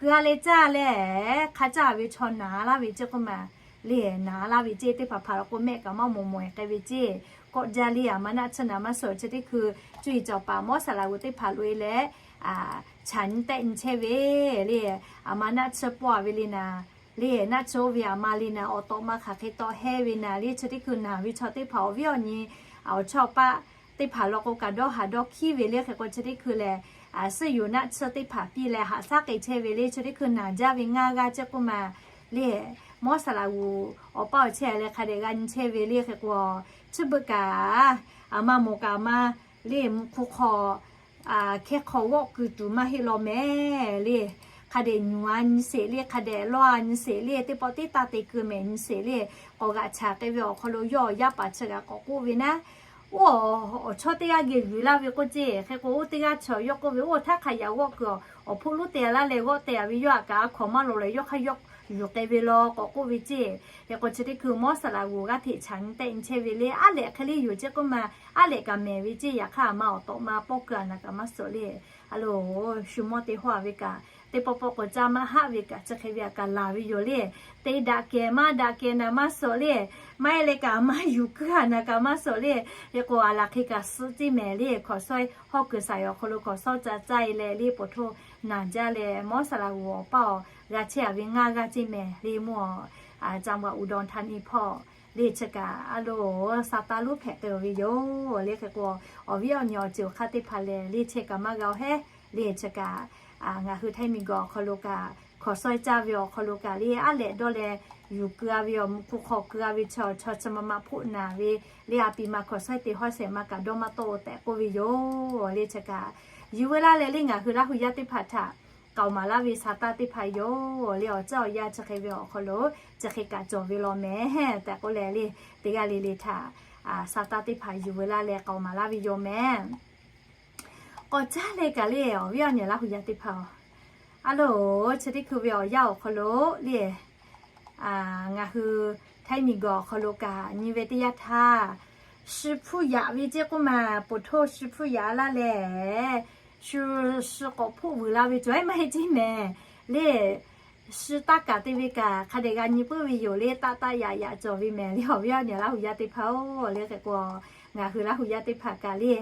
Keu-a leh caˇ leh hk'a caˇ ve chaw naˬ laˇ ve ceˇ k'oˆ ma. Le naˬ laˇ ve ceˇ, teˇ hpaˍ hpaˍ la k'o mehˆ kaꞈ maˇ mawˬ mawˬ-e k'ai ve ceˇ. Kawˆ jaˇ le aˬ ma naˆ tsuhˇ naˍ maˇ suhˍ chi teˇ hkui cuˇ yiˍ cawˬ paˍ mawˇ saˍ laꞈ g'uˬ teˇ hpaˍ loꞈ-e leh, chaꞈ nyi tehˆ nyi chehˇ ve le, aˬ ma naˆ tsuhˇ pawˆ-a ve le naˬ, le naˆ tsuhˇ oˇ ve aˬ ma le naˬ, awˬ tawꞈ ma hk'aˬ hk'e tawˆ hehˇ ve naˬ le, chi teˇ hkui naˬ ve chaw teˇ hpaˍ awˬ viˉ awˬ nyi awˬ chawˇ paˆ teˇ hpaˍ la k'o kaꞈ dawˇ haˍ dawˇ hkiˉ ve le hk'e k'o chi teˇ hkui lehˬ, suhˆ yuˬ naˆ tsuhˇ teˇ hpaˍ piˇ leh haꞈ shaˉ k'ai chehˇ ve le, chi teˇ hkui naˬ jaˇ ve ngaˇ g'aˇ ceˇ k'oˆ ma. Le mawˇ saˍ laꞈ g'uˬ awˬ paˇ awˬ chehˇ leh hk'a dehꞈ g'a nyi chehˇ ve le hk'e k'o, chi beuꞈ kaꞈ aˬ ma mawˬ kaꞈ ma le mvuhꞈ hk'oˆ hk'awꞈ hkehˇ hk'awꞈ g'awˆ kuiˬ tuˬ maˇ heˆ law mehˍ le. Hk'a dehꞈ nyuˬ-a nyi sheˍ le, hk'a dehꞈ lawˇ-a nyi sheˍ le, teˇ pawˆ teˇ taˇ te keu mehˍ nyi sheˍ le. K'awꞈ g'aꞈ chaˍ k'ai ve awˬ hk'aw lo yawˇ yaˇ paˍ chi g'aꞈ k'awꞈ k'oˆ ve naˉ, oˇ awˬ chawˇ teˇ g'aˇ geh yuˬ laˇ ve k'oˆ ceˇ. Hk'e k'o oˇ teˇ g'aˇ chaw yawˇ k'oˆ ve, oˇ htaˇ hk'a yaꞈ g'awˆ kuiˬ awˬ hpoˆ lonˉ te laˇ leh g'awˆ te-a ve yawˇ aꞈ kaꞈ a hkawnˍ maˇ loˍ leh yawˇ hk'aˇ yawˇ yuˬ k'ai ve law k'awꞈ k'oˆ ve ceˇ. Hk'e k'o chi teˇ hkui mawˇ saˍ laꞈ g'uˬ g'aˇ hteꞈ chaꞈ nyi tehˆ nyi chehˇ ve le, aˉ lehꞈ hk'e le yoˬ ceˇ k'oˆ ma. Aˉ lehꞈ kaꞈ mehˍ ve ceˇ. Yaꞈ hk'aˇ aˬ ma awˬ tawꞈ ma pawˇ keu-a naˬ kaꞈ maˇ suhˍ le. A loˬ, shu mawˇ te hawˇ-a ve kaꞈ teˇ pawˆ pawˆ k'o caˇ maˇ haˆ ve kaꞈ chi hk'e ve aꞈ kaꞈ laˬ ve yoˬ le. Te daꞈ kehˬ maˇ daꞈ kehˬ naˬ maˇ suhˍ le. Maˇ heˆ leh kaꞈ maˇ yuˬ keu-a naˬ kaꞈ maˇ suhˍ le. Hk'e k'o aˬ laˬ hk'e kaꞈ suhˆ ceˇ mehˍ le. Hkaoˍ sawˉ-e hawˇ kuiˬ saiˍ awˬ hk'aw lo hkaoˍ sawˉ caˇ caˇ-e leh le poˬ htoˇ naˬ jaˇ leh mawˇ saˍ laꞈ g'uˬ awˬ paˇ awˬ g'a chehˇ-a ve ngaˇ g'aˇ ceˇ mehˍ le mawˇ. Caˇ ma uˍ dawˬ htaˇ niˇ hpawˇ le chi kaꞈ a loˬ, sa taˇ lonˉ hpehꞈ k'ai-o ve yoˬ le. Hk'e k'o awˬ viˉ awˬ nyi awˬ ceuˬ awˬ hk'aˇ teˇ hpaˍ lehˬ le chehˇ kaꞈ maˇ g'a-o hehˉ. Le chi kaꞈ ngaˬ hui htaiˇ miˬ guiˬ awˬ hk'aw lo kaꞈ hkaoˍ sawˉ-e caˇ ve awˬ hk'aw lo kaꞈ le aˉ lehꞈ dawˇ leh yuˬ keu-a ve awˬ mvuhꞈ hk'oˆ hk'awꞈ keu-a ve chaw, chaw chi ma ma hpoˆ naˬ ve le a pi ma hkaoˍ sawˉ-e te hawˇ shehˍ ma kaꞈ dawˇ maˇ tawˆ-o tehꞈ k'oˆ ve yoˬ. Le chi kaꞈ yuˬ veu laˇ leh le ngaˬ hui Laˇ huˍ yaˇ teˇ hpaˍ htaꞈ k'aoˍ maˍ laˇ ve sa taˇ teˇ hpaˍ yoˬ. Le awˬ caˇ awˬ yaˇ chi hk'e ve awˬ hk'aw lo chi hk'e kaꞈ cawˬ ve law mehˍ tehꞈ k'oˆ leh le, teˇ g'aˇ le le htaꞈ sa taˇ teˇ hpaˍ yuˬ veu laˇ leh k'aoˍ maˍ laˇ ve yoˬ mehˍ. K'awꞈ caˇ leh kaꞈ le awˬ viˉ awˬ nyi Laˇ huˍ yaˇ teˇ hpaˍ-oˬ, a loˬ, chi teˇ hkui ve awˬ yanˇ awˬ hk'aw lo le ngaˬ hui htaiˇ miˬ guiˬ awˬ hk'aw lo kaꞈ nyi ve teˇ yanˇ htaˇ, shi hpuˇ yaꞈ ve ceˇ k'oˆ ma. Poˬ htoˇ shi hpuˇ yaꞈ laˇ leh, shu, shu k'awꞈ hpoˆ vuiˬ la ve cawˬ-e maˇ heˆ ceˇ mehˍ le. Shi taˇ kaˍ te ve kaꞈ hk'a dehꞈ g'a nyi puiˉ ve yoˬ le. Taˆ taˆ yaꞈ yaꞈ cawˬ ve mehˍ le awˬ viˉ awˬ nyi Laˇ huˍ yaˇ teˇ hpaˍ-oˬ. Le hk'e k'o ngaˬ hui Laˇ huˍ yaˇ teˇ hpaˍ kaꞈ le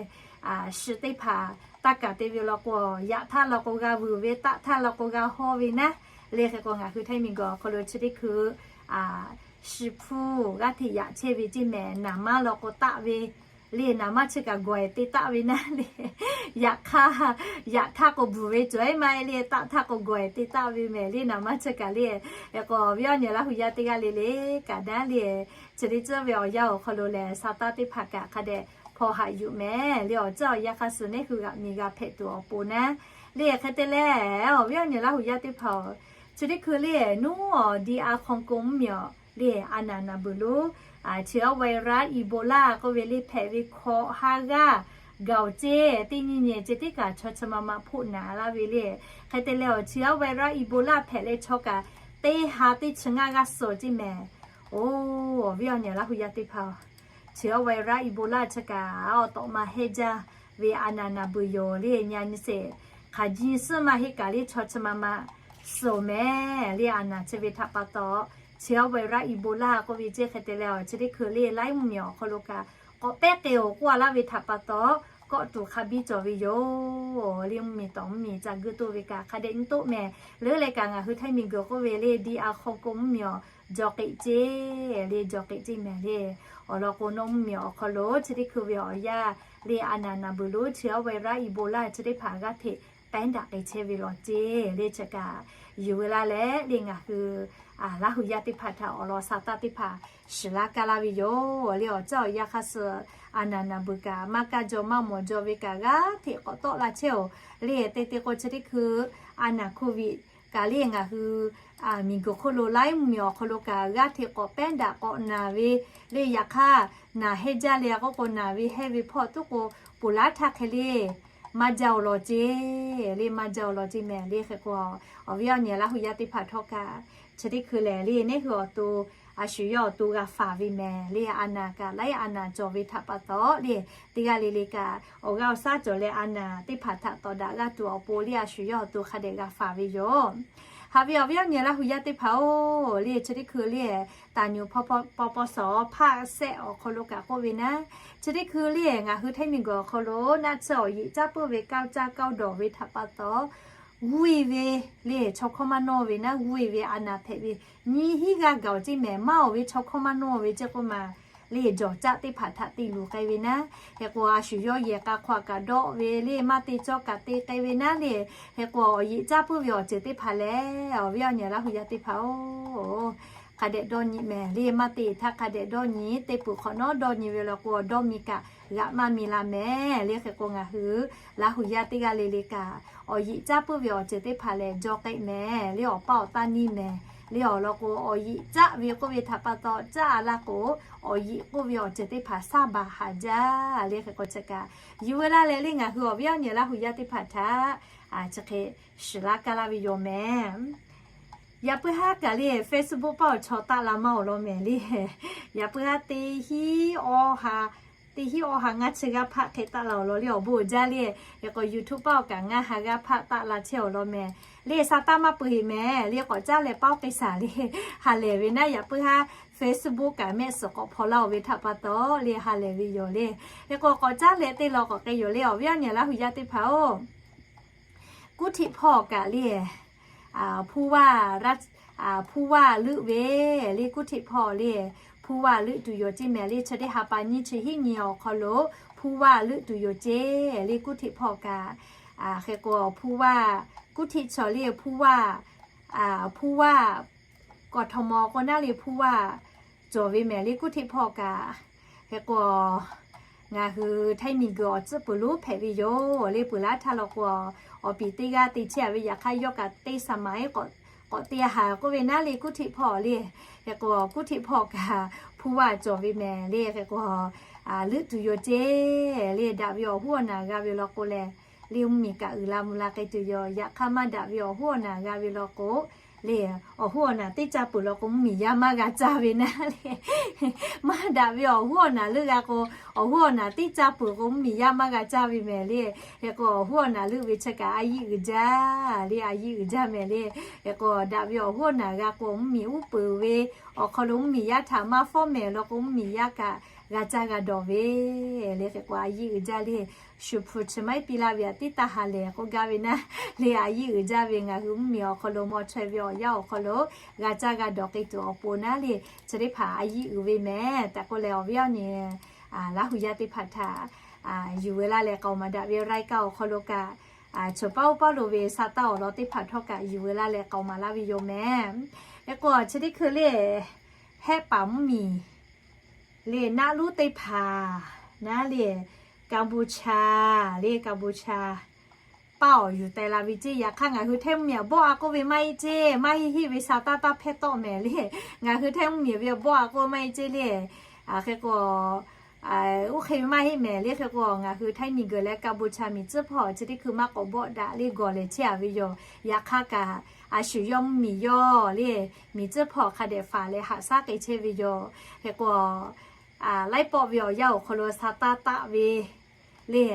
shi teˇ hpaˍ taˇ kaˍ te ve law k'o, yaꞈ htaˇ law k'o g'a vuiˬ ve, taˆ htaˇ law k'o g'a hawˇ ve naˉ. Le hk'e k'o ngaˬ hui htaiˇ miˬ guiˬ awˬ hk'aw lo chi teˇ hkui shi hpuˇ g'aˇ hteꞈ yaꞈ chehˇ ve ceˇ mehˍ. Naˍ manˇ law k'o taˆ ve le, naˍ manˇ chi kaꞈ gawˬ-e te taˆ ve naˉ le. Yaꞈ hk'aˇ, yaꞈ htaˇ k'o bvuhˬ ve cawˬ-e maˇ heˆ le, taˆ htaˇ k'o gawˬ-e te taˆ ve mehˍ le naˍ manˇ chi kaꞈ le. Hk'e k'o awˬ viˉ awˬ nyi Laˇ huˍ yaˇ teˇ g'aˇ le le kaꞈ naˉ le, chi teˇ ceuˬ ve awˬ yanˇ awˬ hk'aw lo lehˬ sa taˇ teˇ hpaˍ kaꞈ hk'a dehꞈ hpaw haꞈ yuˬ mehˍ le. Awˬ caˇ awˬ yaˇ hk'a suh neˉ hui g'aꞈ miˬ g'a hpehꞈ tuˬ awˬ pon naˉ le. Hk'e te leh awˬ viˉ awˬ nyi Laˇ huˍ yaˇ teˇ hpaˍ-oˬ, chi teˇ hkui le nuˉ awˬ DR Congo mvuhˇmiˬ awˬ le a naˍ naˍ beuˬ lo chi awˬ virus Ebola k'oˆ ve le hpehꞈ ve hkawꞈ ha g'aˇ gaˬ-oˬ ceˇ. Teˇ nyi nyi ceh tiˉ kaꞈ chaw chi ma ma hpoˆ naˍ laˇ ve le. Hk'e te leh awˬ chi awˬ virus Ebola hpehꞈ leh chaw kaꞈ teˇ ha teˇ chi ngaˇ g'aˇ suh ceˇ mehˍ. Oˬ, awˬ viˉ awˬ nyi Laˇ huˍ yaˇ teˇ hpaˍ-oˬ, chi awˬ virus Ebola chi kaꞈ awˬ tawꞈ ma hehnˇ jaˇ ve a naˍ naˍ beuˬ yoˬ le. Nyi a nyi sheˍ, hk'aˬ ji suhˉ maˇ heˆ kaꞈ le chaw chi ma ma suh mehˍ le. A naˍ chi ve htaꞈ pa taw, chi awˬ virus Ebola k'oˆ ve ceˇ hk'e te leh awˬ chi teˇ hkui le laiˉ mvuhˇmiˬ awˬ hk'aw lo kaꞈ k'awꞈ pehˉ k'ai-oˬ k'oˆ-a laˇ ve htaꞈ pa taw, kawˆ tuˬ hk'a biˇ cawˬ ve yoˬ le. Mvuhˇmiˬ tawˍ mvuhˇmiˬ ca guˇ toˆ ve kaꞈ hk'a dehꞈ nyi toˆ mehˍ. Leuˉ leh kaꞈ ngaˬ hui htaiˇ miˬ guiˬ k'oˆ ve le DR Congo mvuhˇmiˬ awˬ jawˬ k'eꞈ ceˇ le, jawˬ k'eꞈ ceˇ mehˍ le. Awˬ lawn k'o nawˬ mvuhˇmiˬ awˬ hk'aw lo chi teˇ hkui ve awˬ yanˇ le a naˍ naˍ beuˬ lo chi awˬ virus Ebola chi teˇ hpaˍ g'aˇ hteꞈ pehˉ daꞈ k'ai chehˇ ve law ceˇ le. Chi kaꞈ yuˬ veu laˇ leh le ngaˬ hui Laˇ huˍ yaˇ teˇ hpaˍ htaꞈ awˬ lawn sa taˇ teˇ hpaˍ shiˍ laˇ kaˇ laˇ ve yoˬ le. Awˬ caˇ awˬ yaˇ hk'a suh a naˍ naˍ beuˬ kaꞈ maˇ kaˇ jaw maˇ mawˬ jaw ve kaꞈ g'aˇ hteꞈ k'awꞈ tawˆ la chehˇ-oˬ le. Te te k'o chi teˇ hkui a naˍ COVID Kaꞈ le ngaˬ hui miˬguiˬ hk'oˆ lo laiˉ mvuhˇmiˬ awˬ hk'aw lo kaꞈ g'aˇ hteꞈ k'awꞈ pehˉ daꞈ k'awꞈ naˬ ve le. Yaꞈ hk'aˇ, naˬ hehnˇ jaˇ le a k'oˆ k'o, naˬ ve hehnˇ ve hpawˇ tuˉ k'o, ponˬ laˉ htaˇ hk'e le maˇ jaˇ awˬ lawn ceˇ le, maˇ jaˇ awˬ lawn ceˇ mehˍ le. Hk'e k'o, awˬ viˉ awˬ nyi Laˇ hu yaˇ teˇ hpaˍ htawˇ kaꞈ chi teˇ hkui lehˬ le, neˇ hui awˬ to, a shu yawˇ awˬ to g'a faˍ ve mehˍ le. A naˬ kaꞈ laiˉ a naˬ cawˬ ve htaꞈ pa taw le, teˇ g'aˇ le le kaꞈ awˬ g'aˇ awˬ shaˉ cawˬ leh a naˬ teˇ hpaˍ htaꞈ tawˍ daꞈ g'aˇ tuˬ awˬ pon le, a shu yawˇ awˬ to hk'a dehꞈ g'a faˍ ve yoˬ. Haꞈ ve awˬ viˉ awˬ nyi Laˇ hu yaˇ teˇ hpaˍ-oˬ le, chi teˇ hkui le, taˍ nyuˍ paw paw suhˍ awˬ hpaˆ sehˆ awˬ hk'aw lo kaꞈ k'oˆ ve naˉ, chi teˇ hkui le ngaˬ hui hteˇ miˬguiˬ awˬ hk'aw lo naˆ tsuhˇ awˬ yeꞈ caˉ puiˉ ve kaˇ caˇ kaˇ dawˬ ve htaꞈ pa taw, g'uˇ-e ve le, chaw hkawˇ maˇ nawˇ ve naˉ, g'uˇ-e ve a naˬ hpehꞈ ve nyiˇ hinˉ g'aˇ gaˬ awˬ ceˇ mehˍ. Maˇ awˬ ve chaw hkawˇ maˇ nawˇ ve ceˇ k'oˆ ma le, jawˬ caˆ teˇ hpaˍ htaꞈ te luˬ k'ai ve naˉ. Hk'e k'o, a shu yawˇ yehˬ k'a hk'aw kaꞈ dawˆ ve le, maˇ te cawˇ kaꞈ te k'ai ve naˉ le. Hk'e k'o, awˬ yeꞈ caˇ puiˉ ve awˬ ceuˬ teˇ hpaˍ lehˬ, awˬ viˉ awˬ nyi Laˇ hu yaˇ teˇ hpaˍ-oˬ, hk'a dehꞈ dawˇ nyi mehˍ le. Maˇ te htaˇ hk'a dehꞈ dawˇ nyi, te peuˬ hk'awꞈ nawˉ dawˇ nyi ve law k'o, dawˇ mi kaꞈ g'aꞈ maˇ mi la mehˍ le. Hk'e k'o, ngaˬ hui Laˇ hu yaˇ teˇ g'aˇ le le kaꞈ awˬ yeꞈ caˇ puiˉ ve awˬ ceuˬ teˇ hpaˍ lehˬ, jaw k'ai mehˍ le. Awˬ paˇ awˬ taˇ neˇ mehˍ le. Awˬ lawn k'o, awˬ yeꞈ caˆ ve k'oˆ ve htaꞈ pa taw, caˆ a laˇ k'o, awˬ yeꞈ k'oˆ ve awˬ ceuˬ teˇ hpaˍ saˉ baˬ haˍ jaˇ le. Hk'e k'o, chi kaꞈ yuˬ ve laˇ leh le, ngaˬ hui awˬ viˉ awˬ nyi Laˇ hu yaˇ teˇ hpaˍ htaꞈ chi hk'e shiˍ laˇ kaˇ laˇ ve yoˬ mehˍ. Yaꞈ puiˉ haˉ kaꞈ le, Facebook paˆ awˬ chaw taˆ la maˇ awˬ lawn mehˍ le. Yaꞈ puiˉ haˉ teˇ hinˉ awˇ ha, teˇ hinˉ awˇ ha ngaˇ chi g'aˇ hpaˆ hk'e taˆ la awˬ lawn le, awˬ bon uiˍ jaˇ le. Hk'e k'o, YouTube paˆ awˬ kaꞈ ngaˇ ha g'aˇ hpaˆ taˆ la chehˇ awˬ lawn mehˍ le. Sa taˇ maˇ peuˬ heˍ mehˍ le. K'awꞈ caˉ leh paˉ oˇ k'ai shaˍ le, ha lehˬ ve naˉ. Yaꞈ puiˉ haˉ Facebook kaꞈ mehˆ suhˍ k'awꞈ hpaw laˇ-oˬ ve htaꞈ pa taw le, ha lehˬ ve yoˬ le. Hk'e k'o, k'awꞈ caˉ leh teˇ law k'awꞈ k'ai yoˬ le, awˬ viˉ awˬ nyi Laˇ hu yaˇ teˇ hpaˍ-oˬ. Kuˇ htiꞈ hpawˇ kaꞈ le, hpu vaˇ, hpu vaˇ leuˆ ve le. Kuˇ htiꞈ hpawˇ le, hpu vaˇ leuˆ tuˬ yoˬ ceˇ mehˍ le. Chi teˇ ha pa nyiˇ chi hiˉ nyi awˬ hk'aw lo hpu vaˇ leuˆ tuˬ yoˬ ceˇ le. Kuˇ htiꞈ hpawˇ kaꞈ, hk'e k'o, hpu vaˇ, kuˇ htiꞈ chaw le hpu vaˇ, hpu vaˇ กทม k'o naˉ le hpu vaˇ cawˬ ve mehˍ le. Kuˇ htiꞈ hpawˇ kaꞈ, hk'e k'o, ngaˬ hui hteˇ miˬguiˬ awˬ tcuhˉ peuˬ lonˉ hpehꞈ ve yoˬ le. Peuˬ laˇ htaˇ law k'o, awˬ piˍ teˇ g'aˇ te chehˇ a ve yaꞈ hk'aˇ, yawˇ kaꞈ teˇ saˍ maˍ-e k'awꞈ te haˍ k'oˆ ve naˉ le. Kuˇ htiꞈ hpawˇ le, hk'e k'o, kuˇ htiꞈ hpawˇ kaꞈ hpu vaˇ cawˬ ve mehˍ le. Hk'e k'o, leuˆ tuˬ yoˬ ceˇ le. Daꞈ ve awˬ hoˉ awˬ naˬ g'a ve law k'o leh, le mvuhˇmiˬ kaꞈ uiˍ la mvuh la k'ai tuˬ yoˬ. Yaꞈ hk'aˇ, maˇ daꞈ ve awˬ hoˉ awˬ naˬ g'a ve law k'o le, awˬ hoˉ awˬ naˬ teˇ caˇ peuˬ law k'o, mvuhˇmiˬ yaˇ maˇ g'a caˇ ve naˉ le. Maˇ daꞈ ve awˬ hoˉ awˬ naˬ leuˆ g'a k'o, awˬ hoˉ awˬ naˬ teˇ caˇ peuˬ k'o, mvuhˇmiˬ yaˇ maˇ g'a caˇ ve mehˍ le. Hk'e k'o, awˬ hoˉ awˬ naˬ leuˆ ve chi kaꞈ a yiˆ uiˍ jaˇ le, a yiˆ uiˍ jaˇ mehˍ le. Hk'e k'o, daꞈ ve awˬ hoˉ awˬ naˬ g'a k'o, mvuhˇmiˬ uˉ peunˍ ve awˬ hk'aw lo mvuhˇmiˬ yaˇ htaꞈ maˇ fawˉ mehˍ law k'o, mvuhˇmiˬ yaˇ kaꞈ g'a caˇ g'a dawˬ ve le. Hk'e k'o, a yiˆ uiˍ jaˇ le. Shu hpu chi maˇ heˆ piˇ laˇ ve a tiˉ taˇ ha lehˬ k'oˆ gaˇ ve naˉ le, a yiˆ uiˍ jaˇ ve ngaˬ hui mvuhˇmiˬ awˬ hk'aw lo, mawˇ chaweh ve awˬ yanˇ awˬ hk'aw lo g'a caˇ g'a dawˬ k'ai tuˬ awˬ pon naˉ le, chi teˇ hpaˍ a yiˆ uiˍ ve mehˍ tehꞈ k'oˆ leh, awˬ viˉ awˬ nyi Laˇ hu yaˇ teˇ hpaˍ htaꞈ yuˬ ve laˇ leh, k'aoˍ maˍ daꞈ ve รายการ awˬ hk'aw lo kaꞈ, chaw paˉ oˇ paˉ lo ve sa taˇ awˬ lawn teˇ hpaˍ htawˇ kaꞈ yuˬ ve laˇ leh k'aoˍ maˍ laˇ ve yoˬ mehˍ. Hk'e k'o, chi teˇ hkui le, hehˆ paˍ mvuhˇmiˬ le naˆ lonˉ teˇ hpaˍ naˉ le, Kaˇbuˇchaˇ le, Kaˇbuˇchaˇ paˇ awˬ yuˬ teh la ve ceˇ. Yaꞈ hk'aˇ, ngaˬ hui hteˇ mvuhˇmiˬ awˬ bawˆ a k'oˆ ve maˇ heˆ ceˇ, maˇ heˆ heˆ ve sa taˇ taˇ hpehˇ tawˆ mehˍ le. Ngaˬ hui hteˇ mvuhˇmiˬ ve awˬ bawˆ a k'oˆ maˇ heˆ ceˇ le. Hk'e k'o, oˇ hk'e ve maˇ heˆ mehˍ le. Hk'e k'o, ngaˬ hui hteˇ miˬguiˬ leh Kaˇbuˇchaˇ miˬ tcuhˉ hpawˇ chi teˇ hkui maˇ k'awꞈ bawˆ daꞈ le, gawˬ lehˬ chehˇ a ve yoˬ. Yaꞈ hk'aˇ kaꞈ, a shu yawˇ mvuhˇmiˬ yawˇ le, miˬ tcuhˉ hpawˇ hk'a dehꞈ faˍ leh haꞈ shaˉ k'ai chehˇ ve yoˬ. Hk'e k'o, laiˉ pawˆ ve awˬ yanˇ awˬ hk'aw lo sa taˇ taˆ ve le,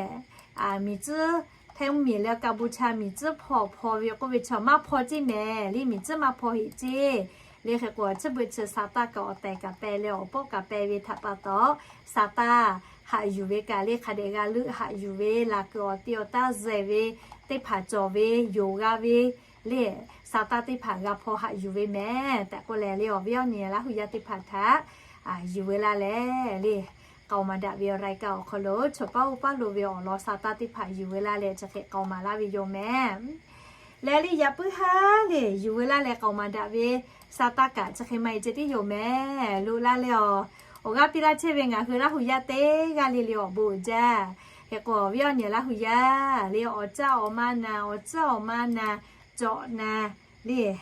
miˬ tcuhˉ, hteˇ mvuhˇmiˬ leh Kaˇbuˇchaˇ miˬ tcuhˉ hpawˇ hpaw ve k'oˆ ve chaw maˇ hpaw ceˇ mehˍ le. Miˬ tcuhˉ maˇ hpaw heˆ ceˇ le. Hk'e k'o, chi beuꞈ chi sa taˇ kaꞈ awˬ tehˬ kaꞈ peh leh awˬ pawˆ kaꞈ peh ve htaꞈ pa taw, sa taˇ haꞈ yuˬ ve kaꞈ le, hk'a dehꞈ g'a leuˆ haꞈ yuˬ ve, laˬ kuiˬ awˬ te awˬ taˇ zehˬ ve, teˇ hpaˍ cawˬ ve, yonˍ g'a ve le, sa taˇ teˇ hpaˍ g'a hpaw haꞈ yuˬ ve mehˍ tehꞈ k'oˆ leh le, awˬ viˉ awˬ nyi Laˇ hu yaˇ teˇ hpaˍ htaꞈ yuˬ ve laˇ leh le, k'aoˍ maˍ daꞈ ve รายการ awˬ hk'aw lo chaw paˉ oˇ paˉ lo ve awˬ lawn sa taˇ teˇ hpaˍ yuˬ ve laˇ leh chi hk'e k'aoˍ maˍ laˇ ve yoˬ mehˍ. Leh le yaꞈ puiˉ haˉ le yuˬ ve laˇ leh k'aoˍ maˍ daꞈ ve sa taˇ kaꞈ chi hk'e maˇ heˆ ceˇ tiˉ yoˬ mehˍ. Lo laˇ leh awˬ, awˬ g'aˇ piˇ laˇ chehˇ ve ngaˬ hui Laˇ hu yaˇ teˇ g'aˇ le le awˬ bon uiˍ jaˇ. Hk'e k'o, awˬ viˉ awˬ nyi Laˇ hu yaˇ le awˬ caˇ awˬ ma na, awˬ caˇ awˬ ma na, cawꞈ na le,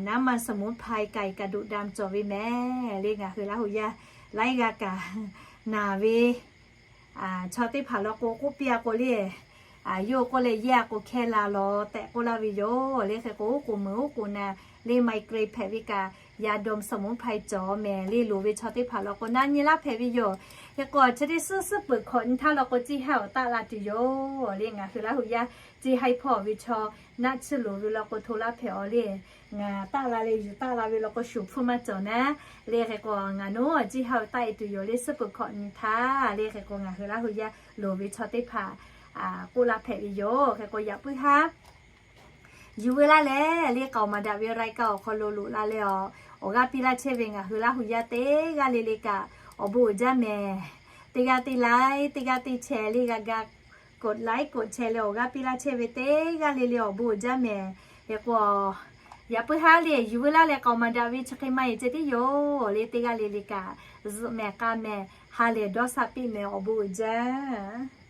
น้ำมันสมุนไพรไก่กระดูกดำ cawˬ ve mehˍ le. Ngaˬ hui Laˇ huˍ yaˇ laiˉ g'aˇ kaꞈ naˬ ve chaw teˇ hpaˍ law k'o k'oˆ piˇ a k'o le, yawˇ k'oˆ leh yehˇ a k'o hkehˇ la law tehꞈ k'oˆ laˇ ve yoˬ le. Hk'e k'o oˉ k'oˍ meuˍ oˉ k'oˍ na le ไมเกรน hpehꞈ ve kaꞈ ยาดมสมุนไพร cawˬ mehˍ le. Loˍ ve chaw teˇ hpaˍ law k'o naˆ nyi laˇ hpehꞈ ve yoˬ. Hk'e k'o chi teˇ suhˉ suhˉ peuˬ hkawꞈ nyi htaˇ law k'o ciˇ haiˉ awˬ taˆ la tuˬ yoˬ le. Ngaˬ hui Laˇ huˍ yaˇ ciˇ haiˉ hpawˇ ve chaw naˆ tsuhˇ loˍ ve law k'o hto laˇ hpehꞈ aw le. Ngaˬ taˆ la leh yuˬ taˆ la ve law k'o shuˍ hpfuhˇ maˇ cawˬ naˉ le. Hk'e k'o ngaˬ nawˉ ciˇ haiˉ awˬ taˆ e tuˬ yoˬ le. Suhˉ peuˬ hkawꞈ nyi htaˇ le. Hk'e k'o ngaˬ hui Laˇ huˍ yaˇ loˍ ve chaw teˇ hpaˍ k'oˆ laˇ hpehꞈ ve yoˬ. Hk'e k'o yaꞈ puiˉ haˉ yuˬ veu laˇ leh le, k'aoˍ maˍ daꞈ ve รายการ awˬ hk'aw lo loꞈ la leh awˬ g'aˇ piˇ laˇ chehˇ ve ngaˬ hui Laˇ huˍ yaˇ teˇ g'aˇ le le kaꞈ awˬ bon uiˍ jaˇ mehˍ. Teˇ g'aˇ teˇ ไลค์ teˇ g'aˇ teˇ แชร์ le g'a ga กดไลค์ กดแชร์ leh awˬ g'aˇ piˇ laˇ chehˇ ve teˇ g'aˇ le le awˬ bon uiˍ jaˇ mehˍ. Hk'e k'o yaꞈ puiˉ haˉ le yuˬ veu laˇ leh k'aoˍ maˍ daꞈ ve chi hk'e maˇ heˆ ceh tiˉ yoˬ le. Teˇ g'aˇ le le kaꞈ zuhꞈ mehˍ k'a mehˍ ha lehˬ dawˇ sha piˇ mehˍ awˬ bon uiˍ jaˇ